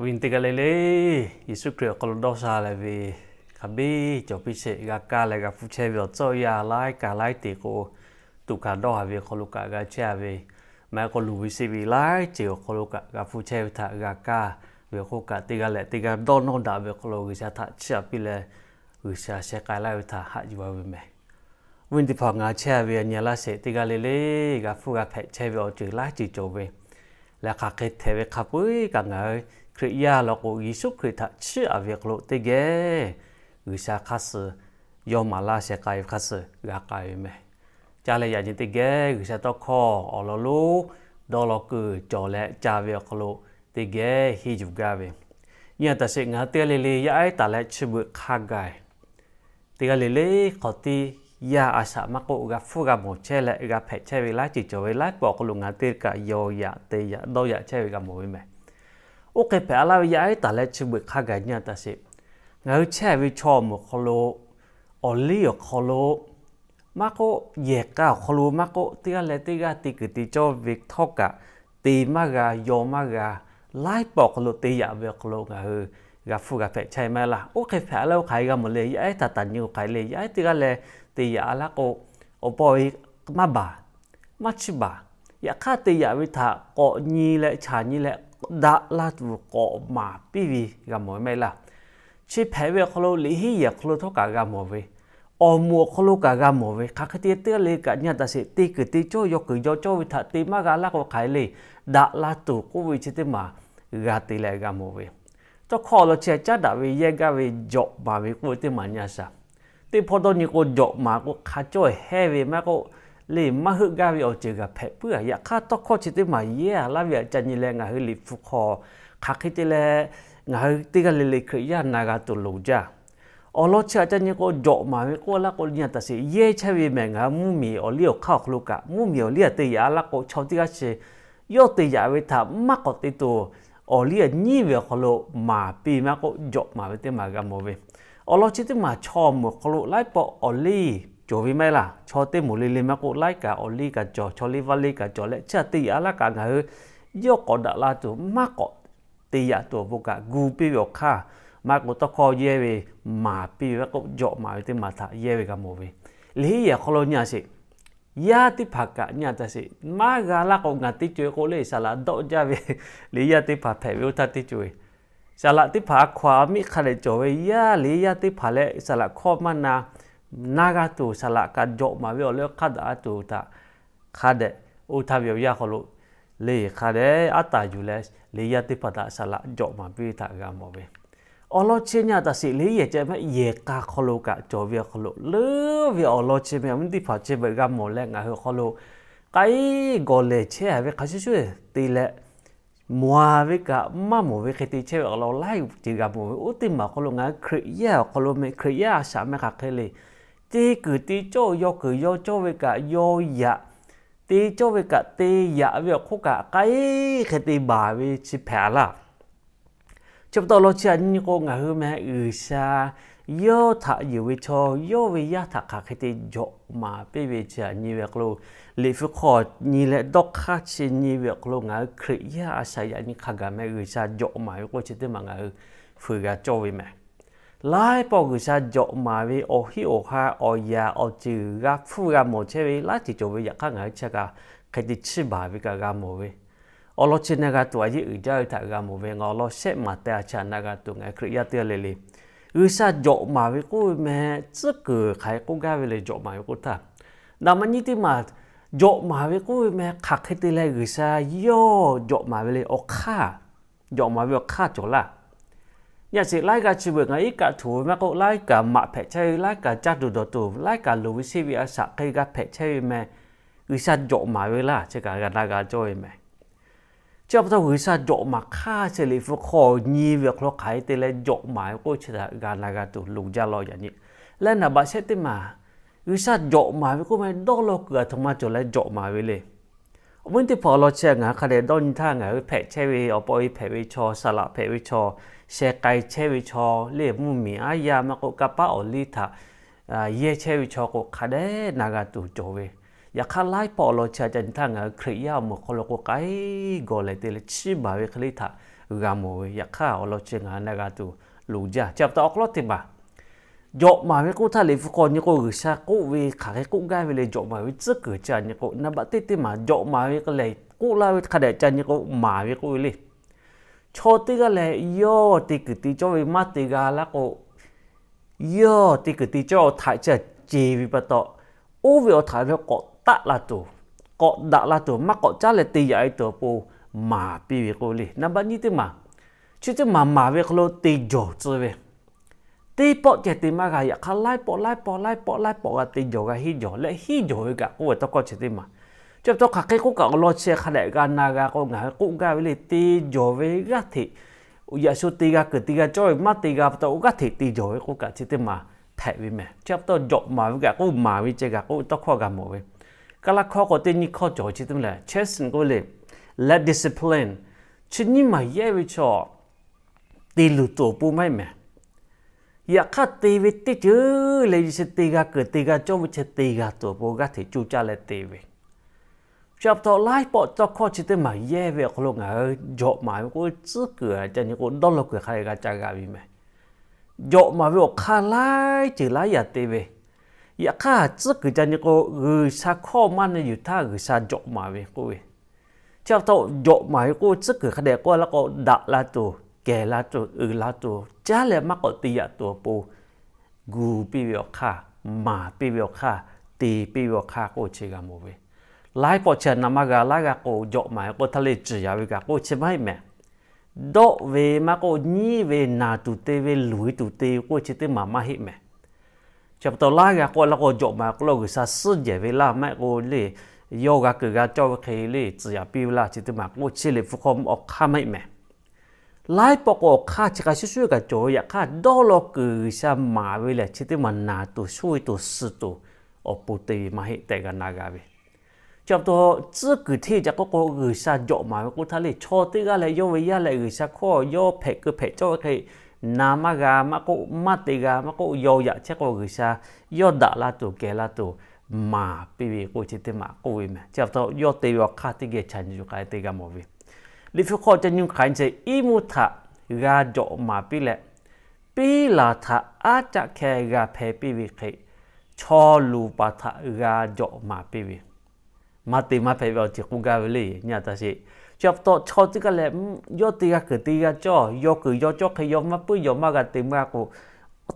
Awˬ viˉ teˇ g'aˇ le le, Yeˍsuˆ Hkriꞈ awˬ hk'aw lo dawˇ sha leh ve hk'a biˇ cawˬ piˇ sheˍ. G'a kaˇ leh g'a hpfuhˇ chehˇ ve awˬ tcuhˇ awˬ yanˇ laiˉ kaꞈ laiˉ te k'o, tuꞈ hkanˍ dawˇ haˍ ve awˬ hk'aw lo kaꞈ g'a chehˇ ve, maˇ heˆ k'o luˬ ve sheˆ ve laiˉ ceuˬ awˬ hk'aw lo kaꞈ g'a hpfuhˇ chehˇ ve htaꞈ g'a kaˇ ve awˬ hk'oˆ kaꞈ, teˇ g'aˇ leh teˇ g'aˇ dawˇ nawˇ daꞈ ve awˬ hk'aw lo G'uiˬsha htaꞈ chiˇ aꞈ piˇ leh, G'uiˬsha sheh k'ai laˇ ve htaꞈ haꞈ yuˬ a ve mehˬ. Awˬ viˉ teˇ hpaˍ, ngaˬ hui chehˇ ve awˬ nyi laˇ sheˍ teˇ g'aˇ le le, g'a hpfuhˇ g'a hpehꞈ chehˇ ve awˬ ceuˬ laiˉ ceuˬ cawˬ ve, leh hk'aˬ hk'e hpehꞈ ve hk'a peu-eˬ kaꞈ ngaˬ hui Hkriꞈ yaˇ law k'o, Yeˍsuˆ Hkriꞈ htaꞈ chiˇ aꞈ ve awˬ hk'aw lo teˇ geh G'uiˬsha hk'aˇ suh yawˇ maˍ laˇ sheh k'ai ve hk'aˇ suh g'a k'ai ve mehˬ. Caˇ leh yaꞈ nyi teˇ geh G'uiˬsha tawˇ hkawˇ awˬ lawn lonˉ dawˇ law kuiˬ cawˬ leh ca ve awˬ hk'aw lo teˇ geh henˇ yuˬ gaˇ ve, nyi a taˍ sheˍ. Ngaˬ hui teˇ g'aˇ le le yaˇ ehˉ taˍ leh chi beuꞈ hk'a gaˬ teˇ g'aˇ le le, hk'aw tiˉ yaˇ a shaꞈ maˇ k'oˆ, g'a hpfuhˇ g'a mawˬ chehˇ leh g'a hpehꞈ chehˇ ve laiˉ ceuˬ cawˬ ve, laiˉ pawˆ awˬ hk'aw lo ngaˬ hui teˇ kaꞈ yaw yaꞈ te yaꞈ dawˇ yaꞈ chehˇ ve g'a mawˬ ve mehˬ. Oˇ hk'e hpehꞈ a laˇ ve yaˇ ehˉ taˍ leh chi beuꞈ hk'a gaˬ nyi a taˍ sheˍ. Ngaˬ hui chehˇ ve chaw awˬ moˍ awˬ hk'aw lo, awˬ liˇ awˬ hk'aw lo maˇ k'oˆ, yehˬ k'a awˬ hk'aw lo maˇ k'oˆ, teˇ g'aˇ leh teˇ g'aˇ te kuiˬ te cawˇ ve htawˇ kaꞈ, te maˇ g'a, yaw maˇ g'a, laiˉ pawˆ awˬ hk'aw lo te yaꞈ ve awˬ hk'aw lo ngaˬ hui g'a hpfuhˇ g'a hpehꞈ chehˇ ve maˇ heˆ laˇ. Oˇ hk'e hpehꞈ a laˇ, oˇ hk'aˬ hk'e g'a mawˬ le, yaˇ ehˉ taˍ taˍ nyi k'o hk'aˬ hk'e le, yaˇ ehˉ teˇ g'aˇ leh te yaꞈ a laˇ k'o, awˬ pa awˬ e maˇ baˬ, maˇ chiˇ baˬ. Yaꞈ hk'aˇ te yaꞈ ve htaꞈ k'awꞈ nyi leh chaˬ nyi leh daꞈ la tuˬ k'awꞈ maˍ piˇ ve g'a mawˬ ve maˇ heˆ laˇ. Chi hpehꞈ ve awˬ hk'aw lo liꞈ henˉ yehˬ awˬ hk'aw lo htawˇ kaꞈ g'a mawˬ ve, awˬ moˍ awˬ hk'aw lo kaꞈ g'a mawˬ ve, hk'aˬ hk'e te teˇ g'aˇ le kaꞈ nyi a taˍ sheˍ, te kuiˬ te cawˇ yaw kuiˬ yaw cawˇ ve htaꞈ te maˇ g'a laˇ k'o hk'aˬ hk'e le, daꞈ la tuˬ k'oˆ ve chi teˇ maˬ g'a te leh g'a mawˬ ve. Tawˇ hkawˇ awˬ lawn chi caˉ daꞈ ve yehˇ gaˇ ve jawꞈ maˍ ve k'oˆ ve teˇ maˬ nyi a shaˍ. Teˇ hpawˇ dawˇ nyi k'o, jawꞈ maˍ k'o hk'a cawˇ hehˉ ve maˇ k'oˆ, le maˇ heuˆ gaˇ ve awˬ ceuˬ g'a hpehꞈ puiˉ a. Yaꞈ hk'aˇ tawˇ hkawˇ chi teˇ maˬ yehˇ a laˇ ve htaꞈ ca nyi leh ngaˬ hui liꞈ hpu hk'aw hk'aˬ hk'e te leh ngaˬ hui teˇ g'aˇ le le Hkriꞈ yaˇ na g'a tuˬ loˍ jaˇ. Awˬ lawn chi htaꞈ ca nyi k'o, jawꞈ maˍ ve k'oˆ laˇ k'o nyi a taˍ sheˍ, yehˇ chehˇ ve mehˬ ngaˬ hui mvuhˇmiˬ awˬ liˇ awˬ hk'aˇ awˬ hk'aw lo kaꞈ, mvuhˇmiˬ awˬ liˇ htaꞈ te yaꞈ a laˇ k'o, chaw teˇ g'aˇ chi yawˇ te yaꞈ ve htaꞈ maˇ k'awꞈ te tuˬ, awˬ liˇ htaꞈ nyiˉ ve awˬ hk'aw lo maˍ piˇ maˇ k'oˆ, jawꞈ maˍ ve teˇ maˬ g'a mawˬ ve. Awˬ lawn chi teˇ maˬ chaw meuˬ hk'aw lo laiˉ pawˆ awˬ liˇ cawˬ ve maˇ heˆ laˇ. Chaw teˇ moˍ le le maˇ k'oˆ, laiˉ kaꞈ awˬ liˇ kaꞈ cawˬ, chaw liˇ vaˇ liˇ kaꞈ cawˬ leh, chi htaꞈ te yaꞈ a laˇ kaꞈ ngaˬ hui yawˇ k'awꞈ daꞈ la tuˬ maˇ k'awꞈ te yaꞈ tuˬ awˬ pon kaꞈ gu piˇ ve awˬ hk'aˇ, maˇ k'oˆ tawˇ hkawˇ yehˇ ve maˍ piˇ ve maˇ k'oˆ, jawꞈ maˍ ve teˇ maˬ htaꞈ yehˇ ve g'a mawˬ ve. Liꞈ henˉ yehˬ hk'aw lo nyi a sheˍ, yaˇ teˇ hpaˍ kaꞈ nyi a taˍ sheˍ, maˇ g'a laˇ k'o ngaˬ teˇ co e k'o le saˍ laꞈ dawˆ jaˇ ve, liꞈ yaˇ teˇ hpaˍ hpehꞈ ve oˇ htaˇ teˇ co e. Saˍ laꞈ teˇ hpaˍ a hkaw a miˆ hk'a dehꞈ cawˬ ve yaˇ, liꞈ yaˇ teˇ hpaˍ leh saˍ laꞈ hkawˇ maˇ na, na g'a tuˬ saˍ laꞈ kaꞈ jawꞈ maˍ ve awˬ liˇ awˬ hk'aˇ daꞈ a tuˬ htaꞈ hk'a dehꞈ, oˇ htaˇ ve awˬ yanˇ hk'aw lo le hk'a dehꞈ aˉ taˍ yuˬ leh, liꞈ yaˇ teˇ hpaˍ htaꞈ saˍ laꞈ jawꞈ maˍ piˇ ve htaꞈ g'a mawˬ ve. Awˬ lawn chi nyi a taˍ sheˍ, liꞈ henˉ yehˬ ceh maˇ yehˬ k'a hk'aw lo kaꞈ cawˬ ve awˬ hk'aw lo leuˉ ve awˬ lawn chi mehˬ, awˬ viˉ teˇ hpaˍ chi beuꞈ g'a mawˬ leh ngaˬ hui awˬ hk'aw lo k'ai gawˬ lehˬ chehˇ a ve hk'a shuˍ shuˍ te leh, mawˬ a ve kaꞈ maˇ mawˬ ve hk'e te chehˇ ve awˬ lawn laiˉ ceuˬ g'a mawˬ ve. Oˇ teˇ maˬ awˬ hk'aw lo ngaˬ hui Hkriꞈ yaˇ awˬ hk'aw lo meh, Hkriꞈ yaˇ a shaꞈ meh hk'aˬ hk'e le, te kuiˬ te cawˇ yaw kuiˬ yaw cawˇ ve kaꞈ yaw yaꞈ, te cawˇ ve kaꞈ te yaꞈ ve awˬ hk'oˆ kaꞈ k'ai hk'e te baˬ ve chi hpehꞈ a laˇ. Chi pa taw awˬ lawn chi htaꞈ nyi k'o, ngaˬ hui meh G'uiˬsha yawˇ htaꞈ yuˬ ve chaw yawˇ ve yaˇ htaꞈ hk'aˬ hk'e te jawꞈ maˍ piˇ ve chi htaꞈ nyi ve hk'aw lo, liꞈ hpu hk'aw nyi leh dawˇ hk'aˇ chi nyi ve awˬ hk'aw lo ngaˬ hui Hkriꞈ yaˇ a shaꞈ yaꞈ nyi hk'a gaˬ meh G'uiˬsha jawꞈ maˍ ve k'oˆ chi teˇ maˬ ngaˬ hui fuiˍ g'a cawˇ ve mehˬ. Laiˉ pawˆ G'uiˬsha jawꞈ maˍ ve awˬ hinˉ awˬ ha awˬ yaꞈ awˬ ceuˬ g'a hpfuhˇ g'a mawˬ chehˇ ve laiˉ ceuˬ cawˬ ve, yaꞈ hk'aˇ ngaˬ hui chi kaꞈ hk'e te chiˇ baˬ ve kaꞈ g'a mawˬ ve. Awˬ lawn chi na g'a tuˬ a yeˇ uiˍ jaˇ ve htaꞈ g'a mawˬ ve, ngaˬ awˬ lawn shehˆ maˬ teh a chi htaꞈ na g'a tuˬ ngaˬ hui Hkriꞈ yaˇ teˇ g'aˇ le le, G'uiˬsha jawꞈ maˍ ve k'oˆ ve meh tcuhˉ kuiˬ hk'aˬ hk'e k'oˆ gaˇ ve le, jawꞈ maˍ ve k'oˆ htaˇ, naˍ ma nyiˇ teˇ maˬ jawꞈ maˍ ve k'oˆ ve meh hk'aˬ hk'e te leh G'uiˬsha yawˇ jawꞈ maˍ ve le, awˬ hk'aˇ, jawꞈ maˍ ve awˬ hk'aˇ cawˬ laˇ. Nyi a sheˍ, laiˉ g'aˇ chi beuꞈ ngaˬ iˉ kaˆ htoꞈ ve maˇ k'oˆ, laiˉ kaꞈ maꞈ hpehꞈ chehˇ ve, laiˉ kaꞈ caˇ tuˬ dawˬ tuˬ, laiˉ kaꞈ loˍ ve sheˆ ve a shaꞈ hk'e g'a hpehꞈ chehˇ ve meh, G'uiˬsha jawꞈ maˍ ve laˇ chi kaꞈ g'a na g'a cawˇ ve meh. Chi pa taw G'uiˬsha jawꞈ maˍ hk'aˇ chi liꞈ hpu hk'aw nyi ve awˬ hk'aw lo hk'aˬ hk'e te leh jawꞈ maˍ ve k'oˆ chi htaꞈ g'a na g'a tuˬ loˍ jaˇ law yaꞈ nyi. Leh naˍ baꞈ shehˆ teˇ maˬ, G'uiˬsha jawꞈ maˍ ve k'oˆ meh dawˇ law kuiˬ aˬ htoꞈ ma cawˬ leh jawꞈ maˍ ve le. Awˬ viˉ teˇ hpaˍ awˬ lawn chi ngaˬ hui hk'a dehꞈ dawˇ nyi htaˇ, ngaˬ hui hpehꞈ chehˇ ve awˬ pa awˬ e hpehꞈ ve chaw, saˍ laꞈ hpehꞈ ve chaw, sheh k'ai chehˇ ve chaw, le mvuhˇmiˬ aˉ yaˇ maˇ k'oˆ, kanˇ paˉ awˬ liˇ htaꞈ yehˇ chehˇ ve chaw k'o hk'a dehꞈ na g'a tuˬ cawˬ ve. Yaꞈ hk'aˇ laiˉ pawˆ awˬ lawn chi htaꞈ ca nyi htaˇ, ngaˬ hui Hkriꞈ yaˇ awˬ moˍ hk'aw lo k'o k'ai gawˬ lehˬ te leh chiˇ baˬ ve hk'e le htaꞈ g'a mawˬ ve. Yaꞈ hk'aˇ awˬ lawn chi ngaˬ hui na g'a tuˬ loˍ jaˇ. Chi pa taw awˬ hk'aw lo teˇ maˬ jawꞈ maˍ ve k'oˆ htaˇ, Liꞈ hpu hk'aw nyi k'o G'uiˬsha k'oˆ ve hk'aˬ hk'e k'oˆ gaˇ ve le, jawꞈ maˍ ve tcuhˉ kuiˬ chi a nyi k'o, naˍ baˆ teˇ teˇ maˬ jawꞈ maˍ ve k'o lehˬ, k'oˆ laˇ ve hk'a dehꞈ ca nyi k'o maˍ ve k'oˆ ve le. Chaw teˇ g'aˇ lehˬ, yawˇ te kuiˬ te cawˇ ve maˇ te g'a laˇ k'o, yawˇ te kuiˬ te cawˇ awˬ htaꞈ chi ceˬ ve pa taw, oˇ ve awˬ htaꞈ ve k'awꞈ taˆ la tuˬ, k'awꞈ daꞈ la tuˬ, maˇ k'awꞈ caˉ leh te yaꞈ ve tuˬ awˬ pon maˍ piˇ ve k'oˆ ve le. Naˍ baˆ nyiˇ teˇ maˬ, chi teˇ maˬ maˍ ve hk'aw lo te jawˬ tcuh ve, teˇ pawˆ ceh te maˇ g'a. Yaꞈ hk'aˇ laiˉ pawˆ laiˉ pawˆ laiˉ pawˆ laiˉ pawˆ g'a te jawˬ, g'a henˇ jawˬ leh henˇ jawˬ ve kaꞈ k'oˆ ve tawˇ hkawˇ chi teˇ maˬ. Chi pa taw hk'aˬ hk'e k'oˆ kaꞈ awˬ lawn chi hk'a dehꞈ g'a na g'a k'o, ngaˬ hui k'oˆ gaˇ ve le, te jawˬ ve g'aˇ hteꞈ, yaꞈ shu te g'a kuiˬ te g'a cawˇ ve maˇ te g'a pa taw, g'aˇ hteꞈ te jawˬ ve k'oˆ kaꞈ chi teˇ maˬ hpehꞈ ve mehˬ. Chi pa taw jawꞈ maˍ ve kaꞈ k'oˆ maˍ ve ceh kaꞈ k'oˆ ve tawˇ hkawˇ g'a mawˬ ve. Kaˇ laˇ hkawˇ k'o teˇ nyiˇ hkawˇ cawˬ chi teˇ maˬ lehˬ, chasten k'oˆ ve le, leh discipline, chi nyiˇ maˬ yehˇ ve chaw te luˬ tuˬ awˬ pon maˇ heˆ mehˬ. Yaꞈ hk'aˇ te ve teˇ ceuˬ leh, yaꞈ shu te g'a kuiˬ te g'a cawˇ ve chi te g'a tuˬ awˬ pon g'aˇ hteꞈ coˇ caˇ leh te ve. Chi pa taw laiˉ pawˆ tawˇ hkawˇ chi teˇ maˬ yehˇ ve awˬ hk'aw lo ngaˬ hui jawꞈ maˍ ve k'oˆ ve tcuhˉ kuiˬ ca nyi k'o, dawˇ law kuiˬ hk'a dehꞈ g'a ca g'a ve mehˬ. Jawꞈ maˍ ve awˬ hk'aˇ laiˉ ceuˬ laiˉ yaꞈ te ve. Yaꞈ hk'aˇ tcuhˉ kuiˬ ca nyi k'o, G'uiˬsha hkawˇ maˇ na yuˬ htaˇ G'uiˬsha jawꞈ maˍ ve k'oˆ ve. Chi pa taw jawꞈ maˍ ve k'oˆ ve tcuhˉ kuiˬ hk'a dehꞈ k'oˆ laˇ k'o, daꞈ la tuˬ, kehˬ la tuˬ, uiˍ la tuˬ, caˉ leh maˇ k'awꞈ te yaꞈ tuˬ awˬ pon gu piˇ ve awˬ hk'aˇ, maˍ piˇ ve awˬ hk'aˇ, te piˇ ve awˬ hk'aˇ k'oˆ chi g'a mawˬ ve. Laiˉ pawˆ chi a na maˇ g'a laˇ g'a k'o, jawꞈ maˍ ve k'oˆ htaˇ le ciˍ yaꞈ ve kaꞈ k'oˆ chi maˇ heˆ mehˬ. Dawˆ ve maˇ k'oˆ, nyiˉ ve, naˬ tuˬ te ve, luˬ ve tuˬ te ve k'oˆ chi teˇ maˬ maˇ heˆ mehˬ. Chi pa taw laiˉ g'a k'oˆ laˇ k'o, jawꞈ maˍ k'oˆ lo G'uiˬsha suhˉ jehˬ ve laˇ maˇ heˆ k'o le, yawˇ g'a kuiˬ g'a cawˇ ve hk'e le ciˍ yaꞈ piˇ ve laˇ chi teˇ maˬ k'oˆ chi Liꞈ hpu hk'aw awˬ hk'aˇ maˇ heˆ mehˬ. Laiˉ pawˆ k'o awˬ hk'aˇ chi hk'a shuˍ shuˍ kaꞈ cawˬ ve, yaꞈ hk'aˇ dawˇ law kuiˬ G'uiˬsha maˍ ve lehˬ chi teˇ maˬ naˬ tuˬ, shuˍ ve tuˬ, suh tuˬ awˬ pon te ve maˇ heˆ tehꞈ g'a na g'a ve. Chi pa taw tcuhˉ kuiˬ hteˇ ca k'oˆ k'o, G'uiˬsha jawꞈ maˍ ve k'oˆ htaˇ le, chaw teˇ g'aˇ leh yawˇ ve yaˇ leh G'uiˬsha hkawˇ yawˇ hpehꞈ keu hpehꞈ cawˇ ve hk'e, na maˇ g'a maˇ k'oˆ, maˇ te g'a maˇ k'oˆ, yaw yaꞈ chehˇ k'o G'uiˬsha yawˇ daꞈ la tuˬ, kehˬ la tuˬ maˍ piˇ ve k'oˆ chi teˇ maˬ k'oˆ ve mehˬ. Chi pa taw yawˇ te ve awˬ hk'aˇ teˇ geh chaꞈ nyi yuˬ k'ai te g'a mawˬ ve. Liꞈ hpu hk'aw ca nyi k'ai ce, iˉ mvuhˇ htaꞈ g'a jawꞈ maˍ piˇ leh, piˉ laˬ htaꞈ aˉ caˆ hkeh g'a hpeh piˇ ve hk'e, chaw luˬ paˍ htaꞈ g'a jawꞈ maˍ piˇ ve, maˇ te maˇ hpehꞈ ve awˬ ceuˬ k'oˆ gaˇ ve le nyi a taꞈ sheˍ. Chi pa taw chaw teˇ g'aˇ leh yawˇ te g'a kuiˬ te g'a cawˇ, yaw kuiˬ yaw cawˇ hk'e yaw maˇ puiˉ yaw maˇ g'a te maˇ g'a k'o,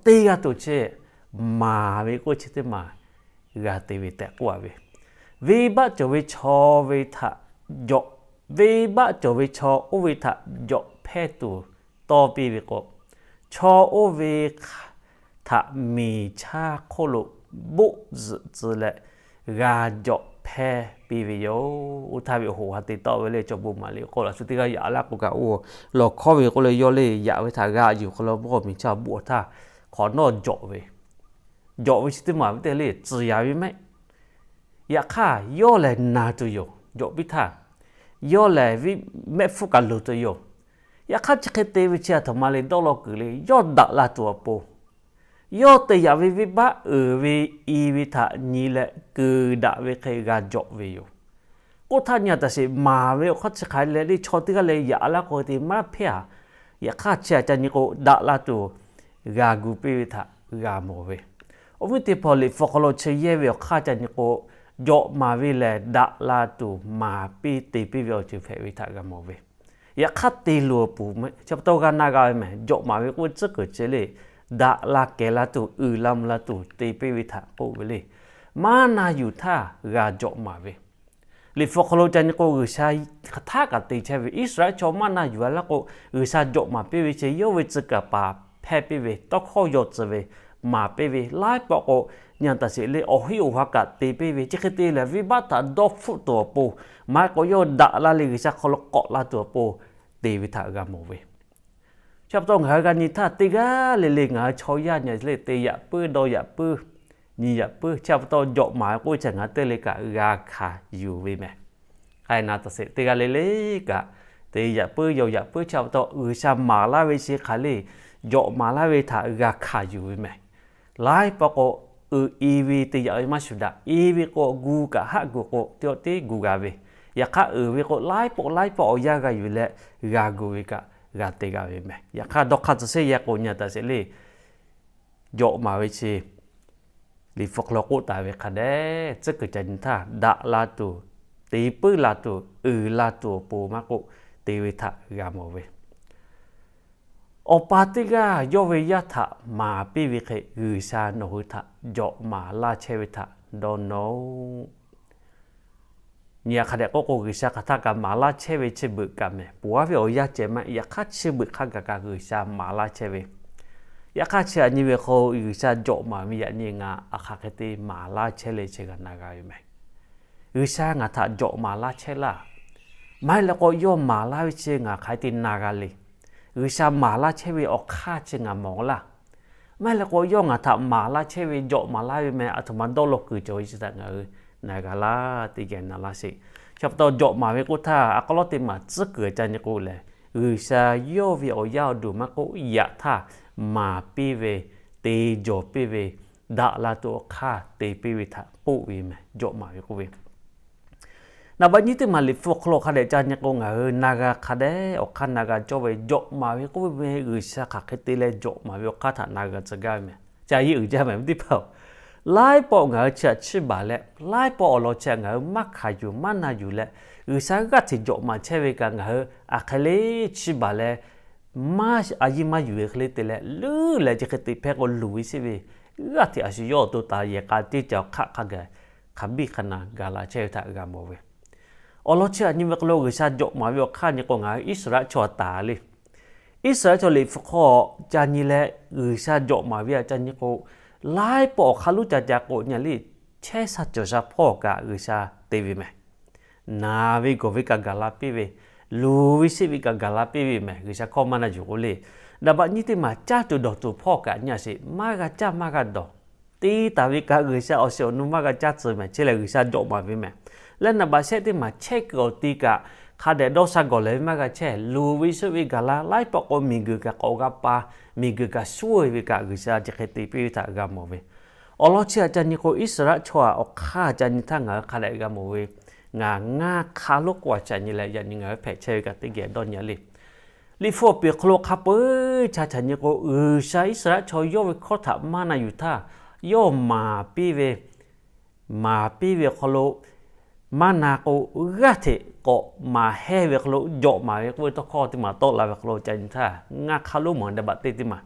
teˇ g'aˇ tuˬ chehˇ maˍ ve k'oˆ chi teˇ maˬ g'a te ve tehꞈ k'oˆ a ve. Venˇbaˆ cawˬ ve chaw ve htaꞈ jawꞈ, venˇbaˆ cawˬ ve chaw oˇ ve htaꞈ jawꞈ hpehˇ tuˬ tawˇ piˇ ve k'o, chaw oˇ ve htaꞈ miˬ chaˇ hk'oˆ lo boˆ zuhꞈ tcuh leh g'a jawꞈ hpehˇ piˇ ve yoˬ. Oˇ htaˇ ve awˬ hoꞈ ha te tawˆ ve le cawˬ bon maˍ liꞈ k'oˆ laꞈ shu teˇ g'aˇ yaꞈ laˇ k'o kaꞈ, oˇ lawˬ hkawˇ ve k'oˆ leh yawˇ le yaꞈ ve htaꞈ g'a yuˬ hk'aw lo mvuhˇ miˬ chaˇ boˆ htaˇ hk'awꞈ nawˉ jawꞈ ve, jawꞈ ve chi teˇ maˬ ve teˇ le tcuhˍ yaꞈ ve mehˆ. Yaꞈ hk'aˇ yawˇ lehˬ naˬ tuˬ yoˬ. Jawꞈ piˇ htaˇ yawˇ lehˬ mehˆ hpfuhˇ kaꞈ loˍ tuˬ yoˬ. Yaꞈ hk'aˇ chi hk'e te ve chi a htoꞈ ma le dawˇ law kuiˬ le, yawˇ daꞈ la tuˬ awˬ pon, yawˇ te yaꞈ ve venˇbaˆ uiˍ ve i ve htaꞈ nyi leh kuiˬ daꞈ ve hk'e g'a jawꞈ ve yoˬ. K'oˆ htaˇ nyi a taꞈ sheˍ maˍ ve awˬ hk'aˇ chi hk'aˬ leh le chaw teˇ g'aˇ leh yaꞈ laˇ k'o te maˇ hpehˇ a. Yaꞈ hk'aˇ chi a ca nyi k'o daꞈ la tuˬ g'a gu piˇ ve htaꞈ g'a mawˬ ve. Awˬ viˉ teˇ hpaˍ, Liꞈ hpu hk'aw lo chi yehˇ ve awˬ hk'aˇ ca nyi k'o, jawꞈ maˍ ve lehˬ daꞈ la tuˬ maˍ piˇ te piˇ ve awˬ ceuˬ hpehꞈ ve htaꞈ g'a mawˬ ve. Yaꞈ hk'aˇ te luˬ awˬ pon chi pa taw g'a na g'a ve mehˬ. Jawꞈ maˍ ve k'oˆ ve tcuhˉ kuiˬ ceh le, daꞈ la kehˬ la tuˬ uiˍ la mvuh la tuˬ te piˇ ve htaꞈ k'oˆ ve le. Maˇ na yuˬ htaˇ g'a jawꞈ maˍ ve. Liꞈ hpu hk'aw lo ca nyi k'o G'uiˬsha hk'aˬ htaˆ kaꞈ te chehˇ ve, Iˉsaˍreˍlaˆ chaw maˇ na yuˬ a laˇ k'o, G'uiˬsha jawꞈ maˍ piˇ ve chi yawˇ ve tcuh kaˍ paˍ hpehˇ piˇ ve, tawˇ hkawˇ yaw tcuh ve, maˍ piˇ ve laiˉ pawˆ k'o, nyi a taꞈ sheˍ le awˬ heˆ awˬ ha kaꞈ te piˇ ve, chi hk'e te leh venˇbaˆ htaꞈ dawˇ hpfuhˆ tuˬ awˬ pon, maˇ heˆ k'o yawˇ daꞈ la leh G'uiˬsha hk'aw lo k'awꞈ la tuˬ awˬ pon te ve htaꞈ g'a mawˬ ve. Chi pa taw ngaˬ hui g'a nyi htaˇ teˇ g'aˇ le le ngaˬ hui chaw yaˇ nyi le te yaꞈ puiˉ dawˇ yaꞈ puiˉ nyi yaꞈ puiˉ, chi pa taw jawꞈ maˍ ve k'oˆ ve chi ngaˬ hui teˇ le kaꞈ g'a hkanˍ yuˬ ve mehˬ. K'ai na taꞈ sheˍ teˇ g'aˇ le le kaꞈ te yaꞈ puiˉ yaw yaꞈ puiˉ chi pa taw G'uiˬsha maˍ laˇ ve chi hk'aˬ le, jawꞈ maˍ laˇ ve htaꞈ g'a hkanˍ yuˬ ve mehˬ. Laiˉ pawˆ k'o, uiˍ i ve te yaꞈ ve maˇ shuˍ daꞈ. I ve k'o gu kaꞈ haˆ gu k'o teˇ aw teˇ gu g'a ve. Yaꞈ hk'aˇ uiˍ ve k'o laiˉ pawˆ laiˉ pawˆ awˬ yanˇ g'a yuˬ leh g'a gu ve kaꞈ g'a te g'a ve meh. Yaꞈ hk'aˇ dawˇ hk'aˇ tcuh sheˆ yaˇ k'o nyi a taˍ sheˍ le, jawꞈ maˍ ve chi Liꞈ hpu hk'aw lo k'oˆ taˍ ve hk'a dehꞈ tcuhˉ kuiˬ ca nyi htaˇ, daꞈ la tuˬ, te puiˉ la tuˬ, uiˍ la tuˬ awˬ pon maˇ k'oˆ, te ve htaꞈ g'a mawˬ ve. Awˬ pa teˇ g'aˇ yawˇ ve yaˇ htaꞈ maˍ piˇ ve hk'e G'uiˬsha nawˬ hui htaꞈ jawꞈ maˍ laˇ chehˇ ve htaꞈ dawˇ nawˇ-oˆ. Nyi a hk'a dehꞈ k'oˆ k'o, G'uiˬsha hk'aˬ htaˇ kaꞈ maˍ laˇ chehˇ ve chi beuꞈ kaꞈ mehˬ, ponˬ aˉ ve awˬ yanˇ ceh maˇ, yaꞈ hk'aˇ chi beuꞈ hk'a gaˬ kaꞈ G'uiˬsha maˍ laˇ chehˇ ve. Yaꞈ hk'aˇ chi aꞈ nyi ve k'o, G'uiˬsha jawꞈ maˍ ve yaꞈ nyi ngaˬ aˬ hk'aˬ hk'e te maˍ laˇ chehˇ le chi g'a na g'a ve meh. G'uiˬsha ngaˬ htaꞈ jawꞈ maˍ laˇ chehˇ laˇ. Maˇ heˆ leh k'o, yawˇ maˍ laˇ ve chi ngaˬ hk'aˬ hk'e te na g'a le. G'uiˬsha maˍ laˇ chehˇ ve awˬ hk'aˇ chi ngaˬ mawˬ laˇ. Maˇ heˆ leh k'o, yawˇ ngaˬ htaꞈ maˍ laˇ chehˇ ve, jawꞈ maˍ laˇ ve meh, aˬ htoꞈ ma dawˇ law kuiˬ cawˬ ve chi htaꞈ ngaˬ hui na g'a laˇ, teˇ geh na laˇ sheˍ. Chi pa taw jawꞈ maˍ ve k'oˆ htaˇ, a k'aw lawˉ teˇ maˬ tcuhˉ kuiˬ ca nyi k'o lehˬ, G'uiˬsha yawˇ ve awˬ yaˇ awˬ duˬ maˇ k'oˆ, yaꞈ htaˇ maˍ piˇ ve, te jawˬ piˇ ve, daꞈ la tuˬ awˬ hk'aˇ te piˇ ve htaꞈ k'oˆ ve meh, jawꞈ maˍ ve k'oˆ ve. Naˍ baꞈ nyiˇ teˇ maˬ Liꞈ hpu awˬ hk'aw lo hk'a dehꞈ ca nyi k'o, ngaˬ hui na g'a hk'a dehꞈ awˬ hk'aˇ na g'a cawˇ ve, jawꞈ maˍ ve k'oˆ ve meh, G'uiˬsha hk'aˬ hk'e te leh jawꞈ maˍ ve awˬ hk'aˇ htaꞈ na g'a tcuh gaˇ ve meh. Ca yeˇ uiˍ jaˇ meh ve teˇ hpaˍ-oˬ, laiˉ pawˆ ngaˬ hui chi htaꞈ chiˇ baˬ leh, laiˉ pawˆ awˬ lawn chi htaꞈ ngaˬ hui maˇ hkanˍ yuˬ maˇ na yuˬ leh, G'uiˬsha g'aˇ hteꞈ jawꞈ maˍ chehˇ ve kaꞈ ngaˬ hui aˬ hk'e le chiˇ baˬ leh, maˇ a yiˇ maˇ yuˬ ve hk'e le te leh, leuˉ leh chi hk'e te hpehˇ k'o, luˬ ve sheˆ ve g'aˇ hteꞈ a shu yawˇ awˬ to taˍ yehˬ k'a teˇ ca awˬ hk'aˆ hk'a gaˬ hk'a biˇ hk'a na gaˬ la chehˇ ve htaꞈ g'a mawˬ ve. Awˬ lawn chi aꞈ nyi ve hk'aw lo G'uiˬsha jawꞈ maˍ ve awˬ hk'aˇ nyi k'o, ngaˬ hui Iˉsaˍreˍlaˆ chaw taˍ le. Iˉsaˍreˍlaˆ chaw Liꞈ hpu hk'aw ca nyi leh, G'uiˬsha jawꞈ maˍ ve aꞈ ca nyi k'o, laiˉ pawˆ awˬ hk'aˇ luˉ ca ca k'o nyi le, chehˇ sha cawˬ sha hpawˇ kaꞈ G'uiˬsha te ve meh. Naˬ ve gawˬ ve kaꞈ gaˬ la piˇ ve, luˬ ve sheˆ ve kaꞈ gaˬ la piˇ ve meh, G'uiˬsha hkawˇ maˇ na yuˬ k'o le. Naˍ baꞈ nyiˇ teˇ maˬ caˇ tuˬ dawˬ tuˬ hpawˇ kaꞈ nyi a sheˍ, maˇ g'a caˇ maˇ g'a dawˬ. Te taˍ ve kaꞈ G'uiˬsha awˬ shiˍ awˬ nu maˇ g'a caˇ tcuh meh, chi lehˬ G'uiˬsha jawꞈ maˍ ve meh. Leh naˍ baꞈ shehˆ teˇ maˬ chehˇ kuiˬ awˬ ti kaꞈ hk'a dehꞈ dawˇ sha gawˬ lehˬ ve maˇ g'a chehˇ, luˬ ve sheˆ ve gaˬ la, laiˉ pawˆ k'o miˬguiˬ kaꞈ k'awꞈ g'a pa, miˬguiˬ kaꞈ shuˉ ve kaꞈ G'uiˬsha chi hk'e te piˇ ve htaꞈ g'a mawˬ ve. Awˬ lawn chi aꞈ ca nyi k'o, Iˉsaˍreˍlaˆ chaw aꞈ awˬ hk'aˇ ca nyi htaˇ ngaˬ hui hk'a dehꞈ g'a mawˬ ve, ngaˬ ngaˇ hk'aˇ lonˉ k'oˆ a ca nyi leh yaꞈ nyi ngaˬ hui hpehꞈ chehˇ ve kaꞈ teˇ geh dawˇ nyi a le. Liꞈ hpu awˬ piˍ hk'aw lo hk'a peu-eˬ ca ca nyi k'o, G'uiˬsha Iˉsaˍreˍlaˆ chaw yawˇ ve hkawˇ htaꞈ maˇ na yuˬ htaˇ, yawˇ maˍ piˇ ve, maˍ piˇ ve awˬ hk'aw lo maˇ na k'o, g'aˇ hteꞈ k'awꞈ maˍ hehˇ ve hk'aw lo jawꞈ maˍ ve k'oˆ ve tawˇ hkawˇ teˇ maˬ tawˆ la ve hk'aw lo ca nyi htaˇ, ngaˇ hk'aˇ lonˉ mawˬ daꞈ baꞈ teˇ teˇ maˬ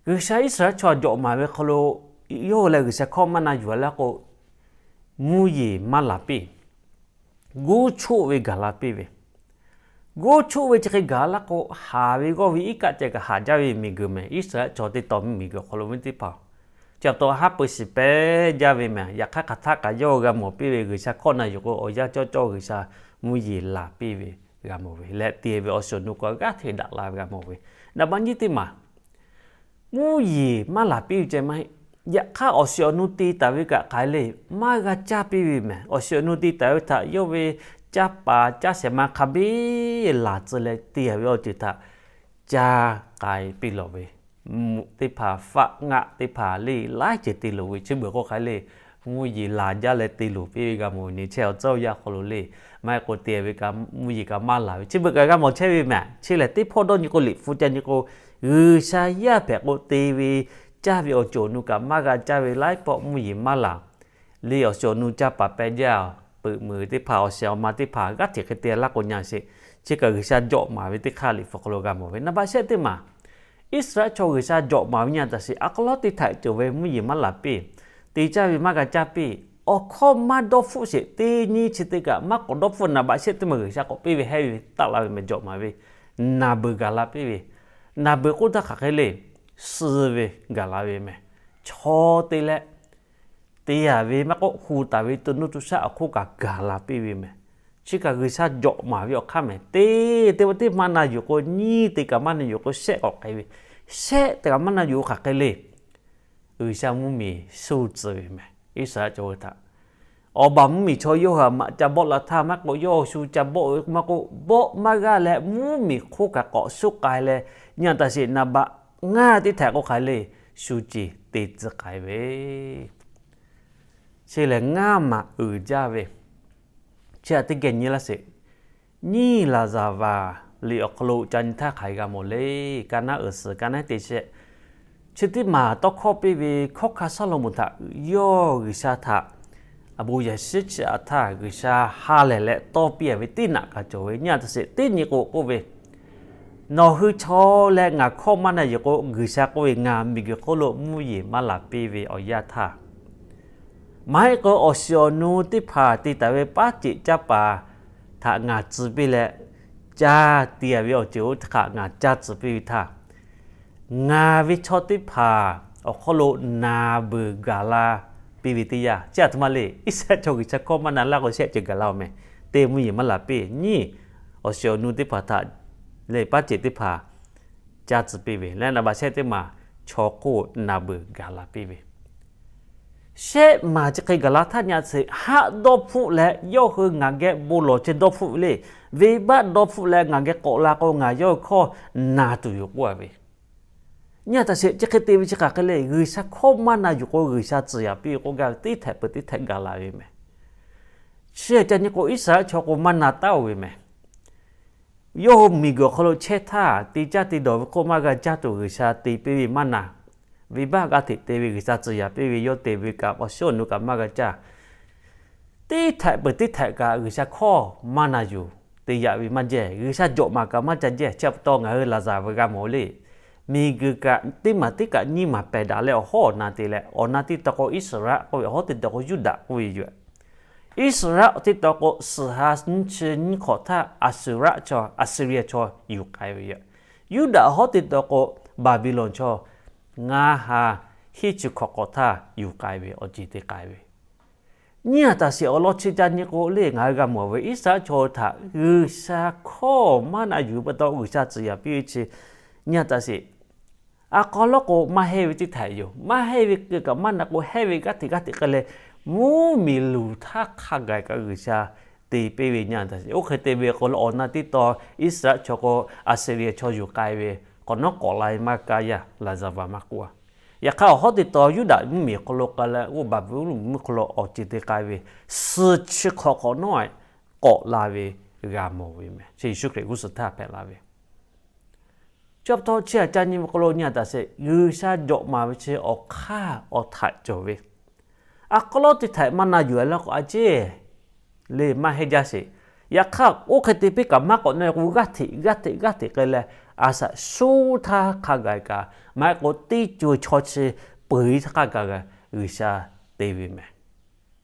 G'uiˬsha Iˉsaˍreˍlaˆ chaw jawꞈ maˍ ve hk'aw lo, yawˇ hui leh G'uiˬsha hkawˇ maˇ na yuˬ a laˇ k'o, mvuhˇ yeˬ maˇ laˬ piˇ. Guˇ chuˆ ve gaˬ la piˇ ve, guˇ chuˆ ve chi hk'e gaˬ laˇ k'o, haˍ ve g'awˇ ve iˉ kaˆ ceh kaꞈ haˍ jaˇ ve miˬguiˬ mehˬ. Iˉsaˍreˍlaˆ chaw teˇ tawn miˬguiˬ hk'aw lo ve teˇ hpaˍ, chi pa taw haˉ pui shiˍ pehˇ jaˇ ve mehˬ. Yaꞈ hk'aˇ hk'aˬ htaˆ kaꞈ yawˇ g'a mawˬ piˇ ve G'uiˬsha hkawˇ na yuˬ k'o, awˬ yanˇ cawˇ cawˇ G'uiˬsha mvuhˇ yeˬ laˬ piˇ ve g'a mawˬ ve leh, te ve awˬ shiˍ awˬ nu kaꞈ g'aˇ hteꞈ daꞈ la ve g'a mawˬ ve. Naˍ baꞈ nyiˇ teˇ maˬ mvuhˇ yeˬ maˇ laˬ piˇ ve ceh maˇ heˆ. Yaꞈ hk'aˇ awˬ shiˍ awˬ nu te taˍ ve kaꞈ k'ai le, maˇ g'a caˇ piˇ ve mehˬ. Awˬ shiˍ awˬ nu te taˍ ve htaꞈ yawˇ ve caˇ paˍ caˇ shehˍ ma hk'a biˇ laˬ tcuh leh te ve awˬ ceuˬ htaꞈ caˇ k'ai piˇ lawˬ ve. Mvuhˇ teˇ hpaˍ, faˆ ngaˆ teˇ hpaˍ le, laiˉ ceuˬ te loˍ ve. Chi beuꞈ k'o k'ai le, mvuhˇ yeˬ laˬ jaˇ leh te loˍ piˇ ve g'a mawˬ ve nyi chehˇ awˬ tcuhˇ awˬ yanˇ hk'aw lo le. Maˇ heˆ k'o te ve kaꞈ mvuhˇ yeˬ kaꞈ maˇ laˬ ve, chi beuꞈ kaꞈ g'a mawˬ chehˇ ve mehˬ. Chi lehˬ teˇ hpawˇ dawˇ nyi k'o, Liꞈ hpu ca nyi k'o, G'uiˬsha yaˇ hpehꞈ k'o te ve caˇ ve awˬ ceuˬ awˬ nu kaꞈ maˇ g'a caˇ ve, laiˉ pawˆ mvuhˇ yeˬ maˇ laˬ le. Awˬ shiˍ awˬ nu caˇ paˍ pehˇ jaˇ, peuꞈ meuˍ teˇ hpaˍ, awˬ shiˍ awˬ ma teˇ hpaˍ g'aˇ hteꞈ hk'e te laˇ k'o nyi a sheˍ. Chi kaꞈ G'uiˬsha jawꞈ maˍ ve teˇ hk'aˇ Liꞈ hpu hk'aw lo g'a mawˬ ve. Naˍ baꞈ shehˆ teˇ maˬ Iˉsaˍreˍlaˆ chaw G'uiˬsha jawꞈ maˍ ve nyi a taˍ sheˍ, a k'aw lawˉ teˇ htaꞈ cawˬ ve mvuhˇ yeˬ maˇ laˬ piˇ, te caˇ ve maˇ g'a caˇ piˇ, awˬ hkawˇ maˇ dawˇ hpfuhˆ sheˍ. Teˇ nyi chi te kaꞈ maˇ k'awꞈ dawˇ hpfuhˆ. Naˍ baꞈ shehˆ teˇ maˬ G'uiˬsha k'awꞈ piˇ ve hehˉ ve taˆ la ve mehˬ, jawꞈ maˍ ve. Naˬ beuˬ gaˬ la piˇ ve, naˬ beuˬ k'oˆ htaˇ hk'aˬ hk'e le, suh ve gaˬ la ve mehˬ. Chaw te leh te yaˍ ve maˇ k'oˆ, hu taˍ ve to nuˇ to shaˆ awˬ hk'oˆ kaꞈ gaˬ la piˇ ve mehˬ. Chi kaꞈ G'uiˬsha jawꞈ maˍ ve awˬ hk'aˇ mehˬ. Teˇ, teˇ, teˇ maˇ na yuˬ k'o, nyiˇ te kaꞈ maˇ na yuˬ k'o, shehˆ k'awꞈ k'ai ve, shehˆ te kaꞈ maˇ na yuˬ k'o hk'aˬ hk'e le, G'uiˬsha mvuhˇmiˬ shu tcuh ve mehˬ. Iˉsaˍreˍlaˆ chaw hui htaꞈ awˬ baˬ mvuhˇmiˬ chaw yawˇ hui maꞈ ca bawˆ la htaˇ maˇ k'oˆ, yawˇ shu ca bawˆ ve maˇ k'oˆ, bawˆ maˇ g'aˇ leh mvuhˇmiˬ hk'oˆ kaꞈ k'awꞈ shuˉ k'ai leh, nyi a taˍ sheˍ, naˍ baꞈ ngaˇ teˇ htaꞈ k'oˆ hk'aˬ hk'e le, shu ceˬ te tcuh k'ai ve. Chi lehˬ ngaˇ maˬ uiˍ jaˇ ve, chi htaꞈ teˇ geh nyi laˇ sheˍ. Nyiˇ laˍzaˍvaˍ liꞈ awˬ hk'aw lo ca nyi htaˇ hk'aˬ hk'e g'a mawˬ le. Ka naˉ uiˍ suhˍ ka naˉ te shehˆ, chi teˇ maˬ tawˇ hkawˇ piˇ ve hkawˇ hkanˇ Sawˉlaꞈmonˍ htaꞈ yawˇ G'uiˬsha htaꞈ awˬ bon yaꞈ shiˉ chiˇ aꞈ htaˇ, G'uiˬsha ha lehˬ leh tawˇ piˇ a ve teˇ naꞈ kaꞈ cawˬ ve nyi a taꞈ sheˍ. Teˇ nyi k'o k'oˆ ve, Nawˬ hui chaw leh ngaˬ hkawˇ maˇ na yuˬ k'o, G'uiˬsha k'oˆ ve, ngaˬ miˬguiˬ hk'oˆ lo mvuhˇ yeˬ maˇ laˬ piˇ ve awˬ yanˇ htaˇ, maˇ heˆ k'o awˬ shiˍ awˬ nu teˇ hpaˍ te taˍ ve paˉ ceꞈ caˇ paˍ htaꞈ ngaˬ tcuh piˇ leh, caˇ te a ve awˬ ceuˬ oˇ htaꞈ ngaˬ caˇ tcuh piˇ ve htaˇ, ngaˬ ve chaw teˇ hpaˍ awˬ hk'aw lo naˍ beuˬ gaˬ la piˇ ve teˇ yanˇ, chi a htoꞈ ma le. Iˉsaˍreˍlaˆ chaw G'uiˬsha hkawˇ maˇ na laˇ k'o, shehˆ ceuˬ gaˬ la-oˬ meh. Teˇ mvuhˇ yeˬ maˇ laˬ piˇ nyi. Awˬ shiˍ awˬ nu teˇ hpaˍ htaꞈ leh paˉ ceꞈ teˇ hpaˍ caˇ tcuh piˇ ve leh, naˍ baˬ shehˆ teˇ maˬ chaw hk'oˆ naˍ beuˬ gaˬ la piˇ ve, shehˆ maˬ chi hk'e gaˬ la htaˇ nyi a sheˍ, haˆ dawˇ hpfuhˆ leh yawˇ hui ngaˬ geh bon lawˬ chehˇ dawˇ hpfuhˆ ve le. Venˇbaˆ dawˇ hpfuhˆ leh ngaˬ geh k'awꞈ la k'o, ngaˬ yawˇ hui hkawˇ na tuˬ yoˬ k'oˆ a ve. Nyi a taꞈ sheˍ, chi hk'e te ve chi hk'aˬ hk'e le. G'uiˬsha hkawˇ maˇ na yuˬ k'o, G'uiˬsha tcuhˍ yaꞈ piˇ ve k'oˆ gaˇ ve teˇ htehꞈ peuˬ teˇ htehꞈ gaˬ la ve meh. Chi a ca nyi k'o, Iˉsaˍreˍlaˆ chaw k'o maˇ na taˉ-oˬ ve meh. Yawˇ hui miˬguiˬ awˬ hk'aw lo chehˇ htaˇ, te caˇ te dawˬ ve hk'oˆ maˇ g'a caˇ tuˬ G'uiˬsha te piˇ ve maˇ na. Venˇbaˆ g'aˇ hteꞈ te ve, G'uiˬsha tcuhˍ yaꞈ piˇ ve yawˇ te ve kaꞈ, awˬ shiˍ awˬ nu kaꞈ maˇ g'a caˇ. Teˇ htehꞈ peuˬ teˇ htehꞈ kaꞈ G'uiˬsha hkawˇ maˇ na yuˬ te yaꞈ ve maˇ jehˇ. G'uiˬsha jawꞈ maˍ kaꞈ maˇ ca jehˇ. Chi pa taw ngaˬ hui laˍzaˍ ve g'a mawˬ le. Miˬguiˬ kaꞈ teˇ maˬ teˇ kaꞈ nyiˇ maˬ pehˬ daꞈ leh awˬ hawˉ awˬ na te leh, awˬ na teˇ taw k'o Iˉsaˍreˍlaˆ k'oˆ ve, awˬ hawˉ teˇ taw k'o Yuˇdaꞈ k'oˆ ve yoˬ. Iˉsaˍreˍlaˆ teˇ taw k'o, suhˍ ha nyiˇ chi nyiˇ hk'awꞈ htaˇ Aˍsuˍraˆ chaw, Aˍsuˍriˍ chaw yuˬ k'ai ve yoˬ. Yuˇdaꞈ hawˉ teˇ taw k'o, Baˍbiˍlonˍ chaw ngaˇ ha hiˉ chi hk'awꞈ hk'awꞈ htaˇ yuˬ k'ai ve, awˬ ceˬ te k'ai ve. Nyi a taꞈ sheˍ, awˬ lawn chi ca nyi k'o le, ngaˬ hui g'a mawˬ ve Iˉsaˍreˍlaˆ chaw htaꞈ G'uiˬsha hkawˇ maˇ na yuˬ pa taw G'uiˬsha tcuhˍ yaꞈ piˇ ve chi nyi a taꞈ sheˍ. A k'aw lawˉ k'o maˇ heˆ ve teˇ htehꞈ yoˬ. Maˇ heˆ ve keu kaꞈ maˇ na k'o, heˆ ve g'aˇ hteꞈ g'aˇ hteꞈ k'ai leh, mvuhˇmiˬ luˬ htaˇ hk'a gaˬ kaꞈ G'uiˬsha te piˇ ve nyi a taꞈ sheˍ. Oˇ hk'e te ve k'o, awˬ na teˇ taw Iˉsaˍreˍlaˆ chaw k'o Aˍsuˍriˍ chaw yuˬ k'ai ve, k'awꞈ nawˉ k'awꞈ la e maˇ kaˇ yaˇ laˍzaˍvaˍ maˇ k'oˆ a. Yaꞈ hk'aˇ awˬ hawˉ teˇ taw Yuˇdaꞈ mvuhˇmiˬ hk'aw lo k'ai leh, oˇ Baˍbuˍlonˍ mvuhˇmiˬ hk'aw lo awˬ ceˬ te k'ai ve, suhˍ chi hk'awꞈ hk'awꞈ nawˉ k'awꞈ la ve g'a mawˬ ve meh. Chi Yeˍsuˆ Hkriꞈ g'uˇ suhˍ htaˇ hpehꞈ la ve. Chi pa taw chi htaꞈ ca nyi ve k'o lo nyi a taꞈ sheˍ, G'uiˬsha jawꞈ maˍ ve chi awˬ hk'aˇ awˬ htaꞈ cawˬ ve. A k'aw lawˉ teˇ htehꞈ maˇ na yuˬ a laˇ k'o a ceˇ le maˇ heˆ jaˇ sheˍ. Yaꞈ hk'aˇ oˇ hk'e te piˇ kaꞈ maˇ k'awꞈ na k'o, g'aˇ hteꞈ g'aˇ hteꞈ g'aˇ hteꞈ k'ai leh, a shaꞈ shuˉ htaˇ hk'a gaˬ kaꞈ maˇ heˆ k'o teˇ co chaw chi peuˬ e htaˇ hk'a gaˬ G'uiˬsha te ve meh.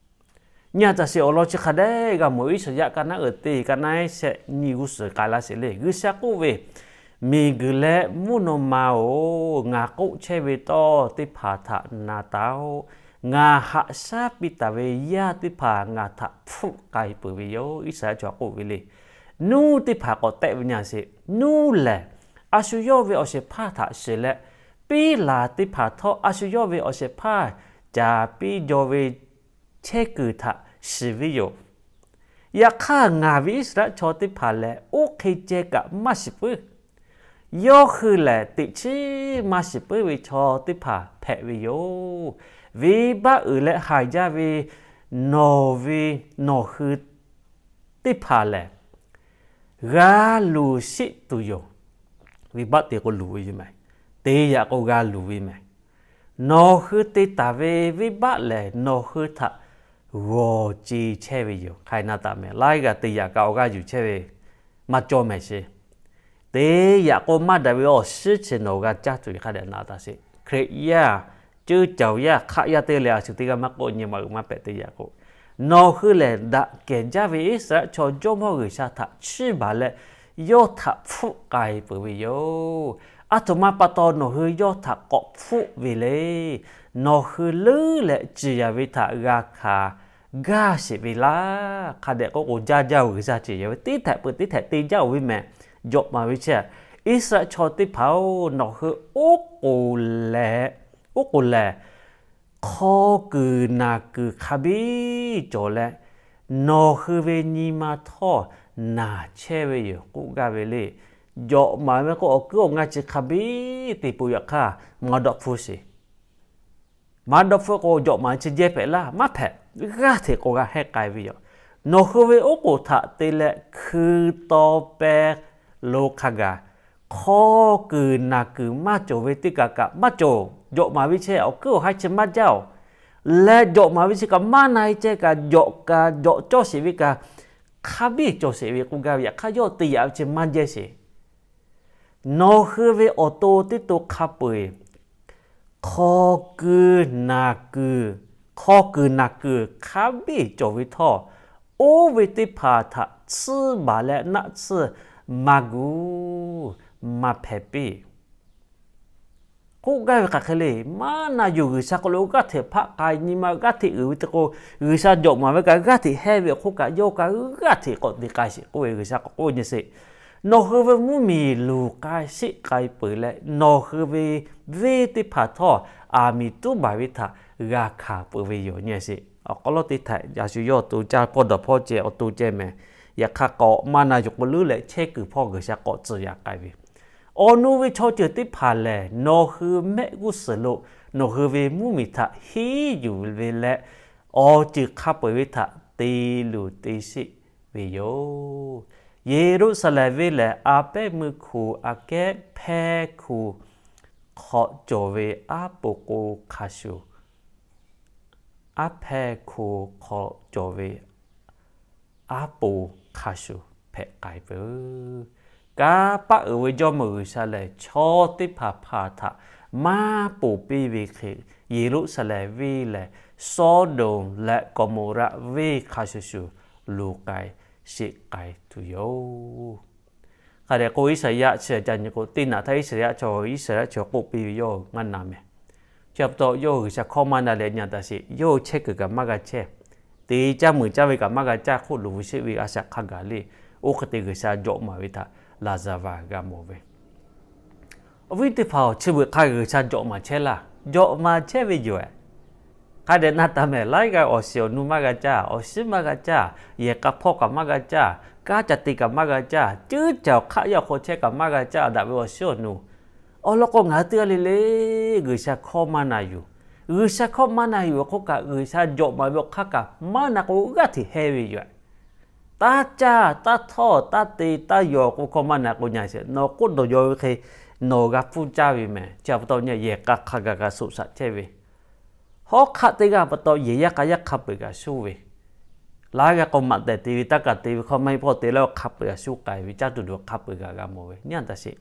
Nyi a taꞈ sheˍ, awˬ lawn chi hk'a dehꞈ g'a mawˬ. Iˉsaˍyaˆ ka naˉ uiˍ teˇ ka naˉ shehˆ nyiˇ g'uˇ suhˍ k'ai laˇ sheˍ le. G'uiˬsha k'oˆ ve, Miˬguiˬ leh mvuhˇ naw ma-oˬ, ngaˬ k'oˆ chehˇ ve tawˇ teˇ hpaˍ htaꞈ na taˍ-oꞈ. Ngaˬ haꞈ shaˉ piˇ taˍ ve yaˇ teˇ hpaˍ ngaˬ htaꞈ hpfuhˆ k'ai peuˬ ve yoˬ. Iˉsaˍyaˆ chaw k'oˆ ve le. Nuˇ teˇ hpaˍ k'awꞈ tehˆ ve nyi a sheˍ. Nuˇ lehˬ, a shu yawˇ ve awˬ shehˍ hpaˇ htaꞈ shiˍ leh, piˉ laˬ teˇ hpaˍ htawˇ a shu yawˇ ve awˬ shehˍ hpaˇ caˍ piˇ jaw ve chehˇ kuiˬ htaꞈ shiˍ ve yoˬ. Yaꞈ hk'aˇ, ngaˬ ve Iˉsaˍreˍlaˆ chaw teˇ hpaˍ lehˬ, oˇ hk'e ceh kaꞈ maˇ shiˍ puiˉ. Yawˇ hui lehˬ, teꞈ chiˉ maˇ shiˍ puiˉ ve chaw teˇ hpaˍ hpehꞈ ve yoˬ. Venˇbaˆ uiˍ leh haiˬ jaˇ ve nawˬ ve, nawˬ hui teˇ hpaˍ lehˬ, g'a luˬ sheˆ tuˬ yoˬ. Venˇbaˆ te k'o luˬ ve yoˬ meh. Te yaꞈ k'o g'a luˬ ve meh. Nawˬ hui te taˍ ve venˇbaˆ lehˬ, nawˬ hui htaꞈ g'awˬ ce chehˇ ve yoˬ. Hk'ai na taˍ meh. Laiˉ g'aˇ te yaꞈ kaꞈ awˬ g'aˇ yuˬ chehˇ ve maˇ cawˇ mehˍ sheˍ. Te yaꞈ k'o maˇ daꞈ ve awˬ shiˉ chi nawˬ g'a caˇ tuˬ ve hk'a dehꞈ na taˍ sheˍ. Hkriꞈ yaˇ, ceuˇ caoˬ yaˇ, hk'aˆ yaˇ teˇ leh a shu teˇ g'aˇ maˇ k'oˆ nyi ma uiˍ maˇ hpehꞈ te yaꞈ k'o, nawˬ hui lehˬ daꞈ kehˬ jaˇ ve Iˉsaˍreˍlaˆ chaw Jawˇmawˇ G'uiˬsha htaꞈ chiˇ baˬ leh, yawˇ htaꞈ hpfuhˆ k'ai peuˬ ve yoˬ. A htoꞈ ma pa taw nawˬ hui yawˇ htaꞈ k'awꞈ hpfuhˆ ve le. Nawˬ hui leuˉ leh ciˍ yanˍ ve htaꞈ g'a hkanˍ gaˇ sheˍ ve laˇ. Hk'a dehꞈ k'oˆ k'o, jaˇ jaˇ-oˬ, G'uiˬsha ciˍ yanˍ ve teˇ htehꞈ peuˬ teˇ htehꞈ te jaˇ-oˬ ve meh. Jawꞈ maˍ ve chi, Iˉsaˍreˍlaˆ chaw teˇ hpaˍ-oˬ, nawˬ hui oˉ k'oˍ lehˬ, oˉ k'oˍ lehˬ, hk'aw kuiˬ naˬ kuiˬ hk'a biˇ cawˬ leh, nawˬ hui ve nyi ma htawˇ naˬ chehˇ ve yoˬ k'oˆ gaˇ ve le. Jawꞈ maˍ ve k'o, awˬ kuiˉ awˬ ngaˇ chi hk'a biˇ te peuˬ yaꞈ hk'aˇ, maˇ dawˆ hpfuhˇ sheˍ. Maˇ dawˆ hpfuhˇ k'o, jawꞈ maˍ chi jehˇ hpehꞈ laˇ, maˇ hpehꞈ. G'aˇ hteꞈ k'o g'a hehˆ k'ai ve yoˬ. Nawˬ hui ve oˉ k'oˍ htaꞈ te leh hkui taw peh lo hk'a gaˬ, hk'aw kuiˬ naˬ kuiˬ maˇ cawˬ ve teˇ kaꞈ kaꞈ maˇ cawˬ. Jawꞈ maˍ ve chehˇ awˬ kuiˉ awˬ haiˉ chi maˇ jaˇ-oˬ. Leh jawꞈ maˍ ve chi kaꞈ maˇ na-e ceh kaꞈ, jawꞈ kaꞈ jawꞈ cawˇ sheˍ ve kaꞈ, hk'a biˇ cawˬ sheˍ ve k'oˆ gaˇ ve, yaꞈ hk'aˇ yawˇ te yaꞈ ve chi maˇ jehˇ sheˍ. Nawˬ hui ve awˬ to teˇ to hk'a peu-eˬ hk'aw kuiˬ naˬ kuiˬ, hk'aw kuiˬ naˬ kuiˬ hk'a biˇ cawˬ ve htawˇ, oˇ ve teˇ hpaˍ htaꞈ tsuhˇ baˬ leh naˆ tsuhˇ maˇ gu, maˇ hpehꞈ piˇ k'oˆ gaˇ ve hk'aˬ hk'e le. Maˇ na yuˬ G'uiˬsha hk'aw lo g'aˇ hteꞈ hpaˆ k'ai, nyi ma g'aˇ hteꞈ uiˍ ve te k'o, G'uiˬsha jawꞈ maˍ ve kaꞈ g'aˇ hteꞈ hehˇ ve awˬ hk'oˆ kaꞈ, yawˇ kaꞈ g'aˇ hteꞈ k'awꞈ te k'ai sheˍ k'oˆ ve G'uiˬsha k'awꞈ k'oˆ nyi sheˍ. Nawˬ hui ve mvuhˇmiˬ luˬ k'ai sheˆ k'ai peuˬ leh, nawˬ hui ve venˇ teˇ hpaˍ htawˇ aˬ miˍ tuˉ baˬ ve htaꞈ g'a hkanˍ peuˬ ve yoˬ nyi sheˍ. Awˬ hk'aw lo teˇ htaiꞈ yaꞈ shu yawˇ awˬ to caˇ hpawˇ dawˬ hpawˇ ceh awˬ to ceh mehˍ. Yaꞈ hk'aˇ k'awꞈ maˇ na yuˬ k'o leuˉ leh chehˇ kuiˬ hpawˇ G'uiˬsha k'awꞈ tcuh yaꞈ k'ai ve, awˬ nu ve chaw ceuˬ teˇ hpaˍ lehˬ, nawˬ hui mehˆ g'uˇ suhˍ lo nawˬ hui ve mvuhˇmiˬ htaꞈ henˉ yuˬ ve leh, awˬ ceuˬ hk'a peu-eˬ ve htaꞈ te luˬ te sheˆ ve yoˬ. Yeˍruˆsaˍlehnˍ venˇ lehˬ, a pehˉ meuˇ hku aꞈ kehˉ hpehˇ hku hk'awꞈ cawˬ ve aˉ po k'o hk'a shuˍ, aˉ hpehˇ hku hk'awꞈ cawˬ ve aˉ po hk'a shuˍ hpehꞈ k'ai peuˬ. Kanˇ paˆ uiˍ ve Jawˇmawˇ G'uiˬsha lehˬ, chaw teˇ hpaˍ hpaˍ htaꞈ maˇ ponˬ piˇ ve hk'e, Yeˍruˆsaˍlehnˍ venˇ lehˬ, Sawˉdonˍ leh Gawˍmoˍraˆ venˇ hk'a shuˍ shuˍ luˬ k'ai sheˆ k'ai tuˬ yoˬ. Hk'a dehꞈ k'o, Iˉsaˍyaˆ chi ca nyi k'o, teˇ naꞈ htaˇ Iˉsaˍyaˆ chaw, Iˉsaˍyaˆ chaw k'oˆ piˇ ve yawˇ maˇ na mehˍ. Chi pa taw yawˇ G'uiˬsha hkawˇ maˇ na leh nyi taˍ sheˍ. Yawˇ chehˇ kuiˬ kaꞈ maˇ g'a chehˇ, te caˇ muiˬ caˇ ve kaꞈ maˇ g'a caˇ, hk'oˆ luˬ ve sheˆ ve a shaꞈ hk'a gaˬ le. Oˇ hk'e te G'uiˬsha jawꞈ maˍ ve htaꞈ Laˍzaˍvaˍ g'a mawˬ ve, awˬ viˉ teˇ hpaˍ-oˬ, chi beuꞈ hk'a G'uiˬsha jawꞈ maˍ chehˇ laˇ. Jawꞈ maˍ chehˇ ve yoˬ-ehˍ. Hk'a dehꞈ na taˍ mehˍ, laiˉ g'aˇ awˬ shiˍ awˬ nu maˇ g'a caˇ, awˬ shiˉ maˇ g'a caˇ, yehˬ k'a hpawˇ kaꞈ maˇ g'a caˇ, kanˉ ca te kaꞈ maˇ g'a caˇ, ceuˉ caˬ awˬ hk'aˆ yaˇ awˬ hk'aw chehˇ kaꞈ maˇ g'a caˇ daꞈ ve awˬ shiˉ awˬ nu. Awˬ lawn k'o, ngaˬ hui teˇ g'aˇ le le G'uiˬsha hkawˇ maˇ na yuˬ. G'uiˬsha hkawˇ maˇ na yuˬ awˬ hk'oˆ kaꞈ, G'uiˬsha jawꞈ maˍ ve awˬ hk'aˇ kaꞈ maˇ na k'o g'aˇ hteꞈ heh ve yoˬ. Taˇ caˇ, taˇ htawˇ, taˇ te, taˇ yaw k'o, hkawˇ maˇ na k'o nyi sheˍ. Nawˬ k'oˆ dawˬ yaw ve hk'e nawˬ g'a pfuhˇ caˇ ve mehˍ. Chi pa taw nyi yehˬ k'a hk'a gaˬ kaꞈ soꞈ shaꞈ chehˇ ve, hawˉ hk'aˆ teˇ g'aˇ pa taw yehˬ yaˇ k'a yaˇ hk'a peu-eˬ kaꞈ shuˉ ve, laiˉ g'aˇ k'o maꞈ tehˬ te ve, taˇ kaˬ te ve, hkawˇ maˇ heˆ hpawˇ te laˇ, hk'a peu-eˬ kaꞈ shuˉ k'ai ve, caˇ tuˬ dawˬ hk'a peu-eˬ kaꞈ g'a mawˬ ve nyi taˍ sheˍ.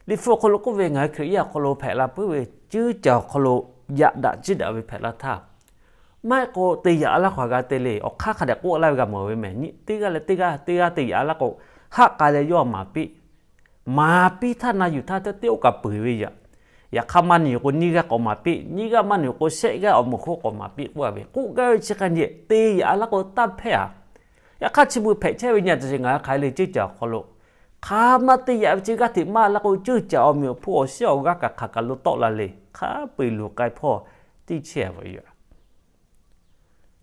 Liꞈ hpu awˬ hk'aw lo k'oˆ ve, ngaˬ hui Hkriꞈ yaˇ awˬ hk'aw lo hpehꞈ la puiˉ ve ceuˉ caˬ awˬ hk'aw lo yaꞈ daꞈ ciˇ daꞈ ve hpehꞈ la htaˇ, maˇ heˆ k'o te yaꞈ laˇ hk'aw g'a te le. Awˬ hk'aˇ hk'a dehꞈ k'oˆ laˇ ve g'a mawˬ ve mehˍ. Teˇ g'aˇ leh teˇ g'aˇ, teˇ g'aˇ te yaꞈ laˇ k'o, haˆ k'ai leh yawˇ maˍ piˇ. Maˍ piˇ htaˇ na yuˬ htaˇ teˇ oˇ kaꞈ peuˬ ve yoˬ. Yaꞈ hk'aˇ maˇ na yuˬ k'o nyiˇ g'aˇ k'awꞈ maˍ piˇ, nyiˇ g'aˇ maˇ na yuˬ k'o shehˆ g'aˇ awˬ moˍ hk'oˆ k'awꞈ maˍ piˇ k'oˆ ve, k'oˆ gaˇ ve chi hk'a nyi te yaꞈ laˇ k'o taˇ hpehˇ-a. Yaꞈ hk'aˇ chi beuꞈ hpehꞈ chehˇ ve nyi taˍ sheˍ, ngaˬ hui hk'aˬ hk'e le ceuˉ caˬ awˬ hk'aw lo hk'a maˇ te yaꞈ ve chi g'aˇ hteꞈ maˇ laˇ k'o, ceuˉ caˬ awˬ meꞈ awˬ hponˇ awˬ shiˉ awˬ g'aˇ kaꞈ hk'aˬ kaꞈ lo tawˆ la le. Hk'a peu-eˬ luˬ k'ai hpawˇ teˇ chehˇ ve yoˬ.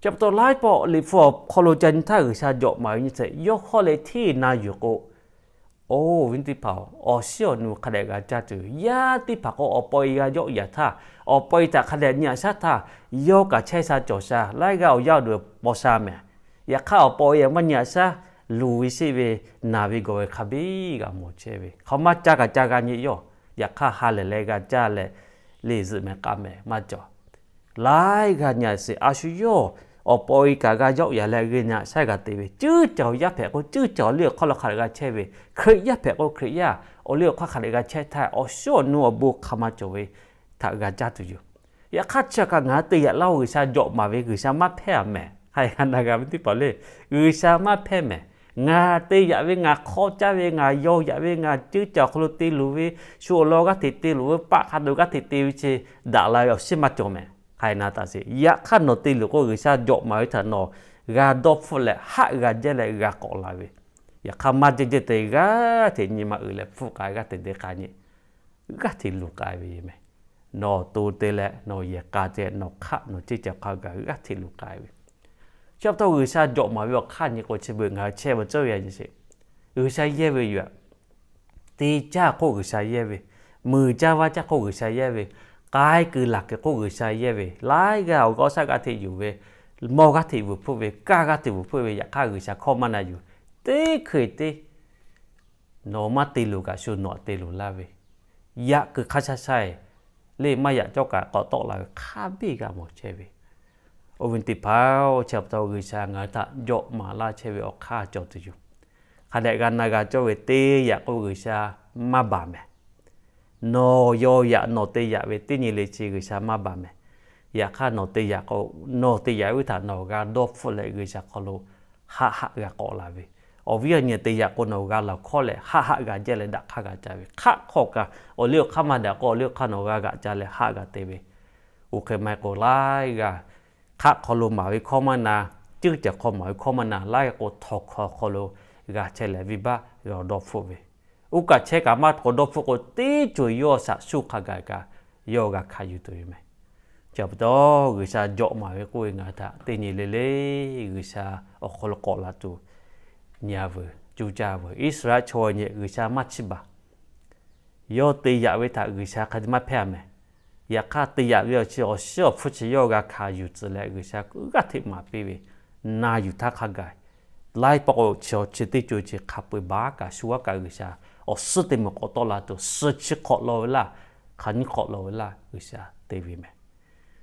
Chi pa taw laiˉ pawˆ Liꞈ hpu awˬ hk'aw lo ca nyi htaˇ G'uiˬsha jawꞈ maˍ ve nyi sheˍ, yawˇ hk'aw leh hteˇ na yuˬ k'o, oˇ viˉ teˇ hpaˍ-oˬ, awˬ shiˉ awˬ nu hk'a dehꞈ g'a caˇ tuˬ, yaˇ teˇ hpaˍ k'o awˬ pa e g'a yawˆ yaꞈ htaˇ, awˬ pa e htaꞈ hk'a dehꞈ nyi aꞈ shaˉ htaˇ, yawˇ kaꞈ chehˇ sha cawˬ sha, laiˉ g'aˇ awˬ yaˇ awˬ duˬ paw sha mehˍ. Yaꞈ hk'aˇ awˬ pa e maˇ nyi aꞈ shaˉ, luˬ ve sheˆ ve, naˬ ve gawˬ ve hk'a biˇ g'a mawˬ chehˇ ve, hk'aˬ maˇ caˇ kaꞈ caˇ g'a nyi yawˇ. Yaꞈ hk'aˇ ha lehˬ leh g'a caˇ leh le zuhꞈ mehˍ k'a mehˍ maˇ cawˬ. Laiˉ g'aˇ nyi sheˍ, a shu yawˇ awˬ pa e kaꞈ g'a yawˆ yaꞈ leh g'uiˇ nyi aꞈ shaˉ g'a te ve, ceuˉ caˬ awˬ yaˇ hpehꞈ k'o ceuˉ caˬ awˬ liˇ awˬ hk'aˇ lo hk'a dehꞈ g'a chehˇ ve, Hkriꞈ yaˇ hpehꞈ k'o Hkriꞈ yaˇ awˬ liˇ awˬ hk'aˇ hk'a dehꞈ g'a chehˇ htaˇ, awˬ shiˉ awˬ nu awˬ bon hk'aˬ ma cawˬ ve htaꞈ g'a caˇ tuˬ yoˬ. Yaꞈ hk'aˇ chi kaꞈ ngaˬ hui te yaꞈ laˇ-oˬ, G'uiˬsha jawꞈ maˍ ve G'uiˬsha maˇ hpehˇ-a mehˍ. Hk'a hk'e na g'a ve teˇ hpaˍ le, G'uiˬsha maˇ hpehˇ mehˍ. Ngaˬ te yaꞈ ve, ngaˬ hk'aw caˇ ve, ngaˬ yaw yaꞈ ve, ngaˬ ceuˉ caˬ awˬ hk'aw lo te luˬ ve, shu awˬ lawn g'aˇ hteꞈ te luˬ ve, paˆ hk'a dawˬ g'aˇ hteꞈ te ve chi daꞈ la ve awˬ shiˉ maˇ cawˬ mehˍ. Hk'a hk'e na taˍ sheˍ. Yaꞈ hk'aˇ nawˬ te luˬ k'o, G'uiˬsha jawꞈ maˍ ve htaꞈ nawˬ g'a dawˇ hpfuhˆ leh haˆ g'a jehˇ leh g'a k'awꞈ la ve, yaꞈ hk'aˇ maˇ jehˇ jehˇ te g'aˇ hteꞈ nyi ma uiˍ leh hpfuhˆ k'ai g'aˇ hteꞈ te k'ai nyi, g'aˇ hteꞈ luˬ k'ai ve yoˬ mehˍ. Nawˬ to te leh nawˬ yehˬ k'a te nawˬ hk'aˆ nawˬ ceuˉ caˬ hk'a gaˬ g'aˇ hteꞈ luˬ k'ai ve. Chi pa taw G'uiˬsha jawꞈ maˍ ve awˬ hk'aˇ nyi k'o, chi beuꞈ ngaˬ hui chehˇ ve tcuhˉ ve yaꞈ nyi sheˍ. G'uiˬsha yehˇ ve yoˬ. Te caˇ k'oˆ G'uiˬsha yehˇ ve, muiˬ caˇ vaˇ caˇ k'oˆ G'uiˬsha yehˇ ve, k'ai kuiˬ laˬ kuiˬ k'oˆ G'uiˬsha yehˇ ve, laiˉ g'aˇ awˬ g'aˇ awˬ shaˉ g'aˇ hteꞈ yuˬ ve, mawˇ g'aˇ hteꞈ vuiˬ hpfuhˆ ve, kaˇ g'aˇ hteꞈ vuiˬ hpfuhˆ ve, yaꞈ hk'aˇ G'uiˬsha hkawˇ maˇ na yuˬ. Teˇ hkui teˇ Nawˬ maˇ te luˬ kaꞈ shu nawˬ te luˬ laˇ ve, yaꞈ kuiˬ hk'a sha sha-e le maˇ yaꞈ cawˇ kaꞈ k'awꞈ tawˆ la ve hk'a biˇ g'a mawˬ chehˇ ve. Oˇ ve teˇ hpaˍ-oˬ, chi pa taw G'uiˬsha ngaˬ hui htaꞈ jawꞈ maˍ laˇ chehˇ ve awˬ hk'aˇ cawˬ tuˬ yoˬ. Hk'a dehꞈ g'a na g'a cawˇ ve teˇ yaꞈ k'o G'uiˬsha maˇ baˬ mehˍ. Nawˬ yaw yaꞈ nawˬ te yaꞈ ve teˇ nyi le chi G'uiˬsha maˇ baˬ mehˍ. Yaꞈ hk'aˇ nawˬ te yaꞈ k'o, nawˬ te yaꞈ ve htaꞈ nawˬ g'a dawˇ hpfuhˆ leh G'uiˬsha hk'aw lo haˆ haˆ g'a k'awꞈ la ve, awˬ viˉ awˬ nyi te yaꞈ k'o nawˬ g'a lawˬ hkawˇ leh haˆ haˆ g'a jehˇ leh daꞈ hk'aˇ g'a ca ve, hk'aˆ hk'aw kaꞈ awˬ liˇ awˬ hk'aˇ maˇ daꞈ k'o awˬ liˇ awˬ hk'aˇ nawˬ g'a g'aꞈ ca leh haˆ g'a te ve, oˇ hk'e maˇ heˆ k'o laiˉ g'aˇ hk'aˆ hk'aw lo maˍ ve hkawˇ maˇ na, ceuˇ caˬ hk'aw maˍ ve hkawˇ maˇ na, laiˉ g'aˇ k'o htawnˍ hkawˇ hk'aw lo g'a chehˇ leh venˇbaˆ g'a dawˇ hpfuhˆ ve, oˇ kaꞈ chehˇ kaꞈ maˇ k'awꞈ dawˇ hpfuhˆ k'o teˇ ceuˬ yawˇ shaꞈ shuˇ hk'a gaˬ kaꞈ yawˇ g'a hkanˍ yuˬ tuˬ yoˬ mehˍ. Chi pa taw G'uiˬsha jawꞈ maˍ ve k'oˆ ve ngaˬ hui htaꞈ teˇ nyi le le G'uiˬsha awˬ hk'aw lo k'awꞈ la tuˬ nyi-a veuˬ, cuˇ caˇ veuˬ. Iˉsaˍreˍlaˆ chaw nyi G'uiˬsha maˇ chiˇ baˬ. Yawˇ te yaꞈ ve htaꞈ G'uiˬsha hk'e te maˇ hpehˇ mehˍ. Yaꞈ hk'aˇ te yaꞈ ve awˬ chi awˬ shiˉ awˬ hpfuhˇ chi yawˇ g'a hkanˍ yuˬ tcuh leh G'uiˬsha g'aˇ hteꞈ maˍ piˇ ve, na yuˬ htaˇ hk'a gaˬ laiˉ pa k'o chi awˬ chi teˇ co chi hk'a peu-eˬ baˬ kaꞈ shu aˉ kaꞈ G'uiˬsha awˬ suhˉ teˇ maˬ k'awꞈ tawˆ la tuˬ, suh chi hk'awꞈ law ve laˇ, hk'aˬ nyiˇ hk'awꞈ law ve laˇ G'uiˬsha te ve mehˍ.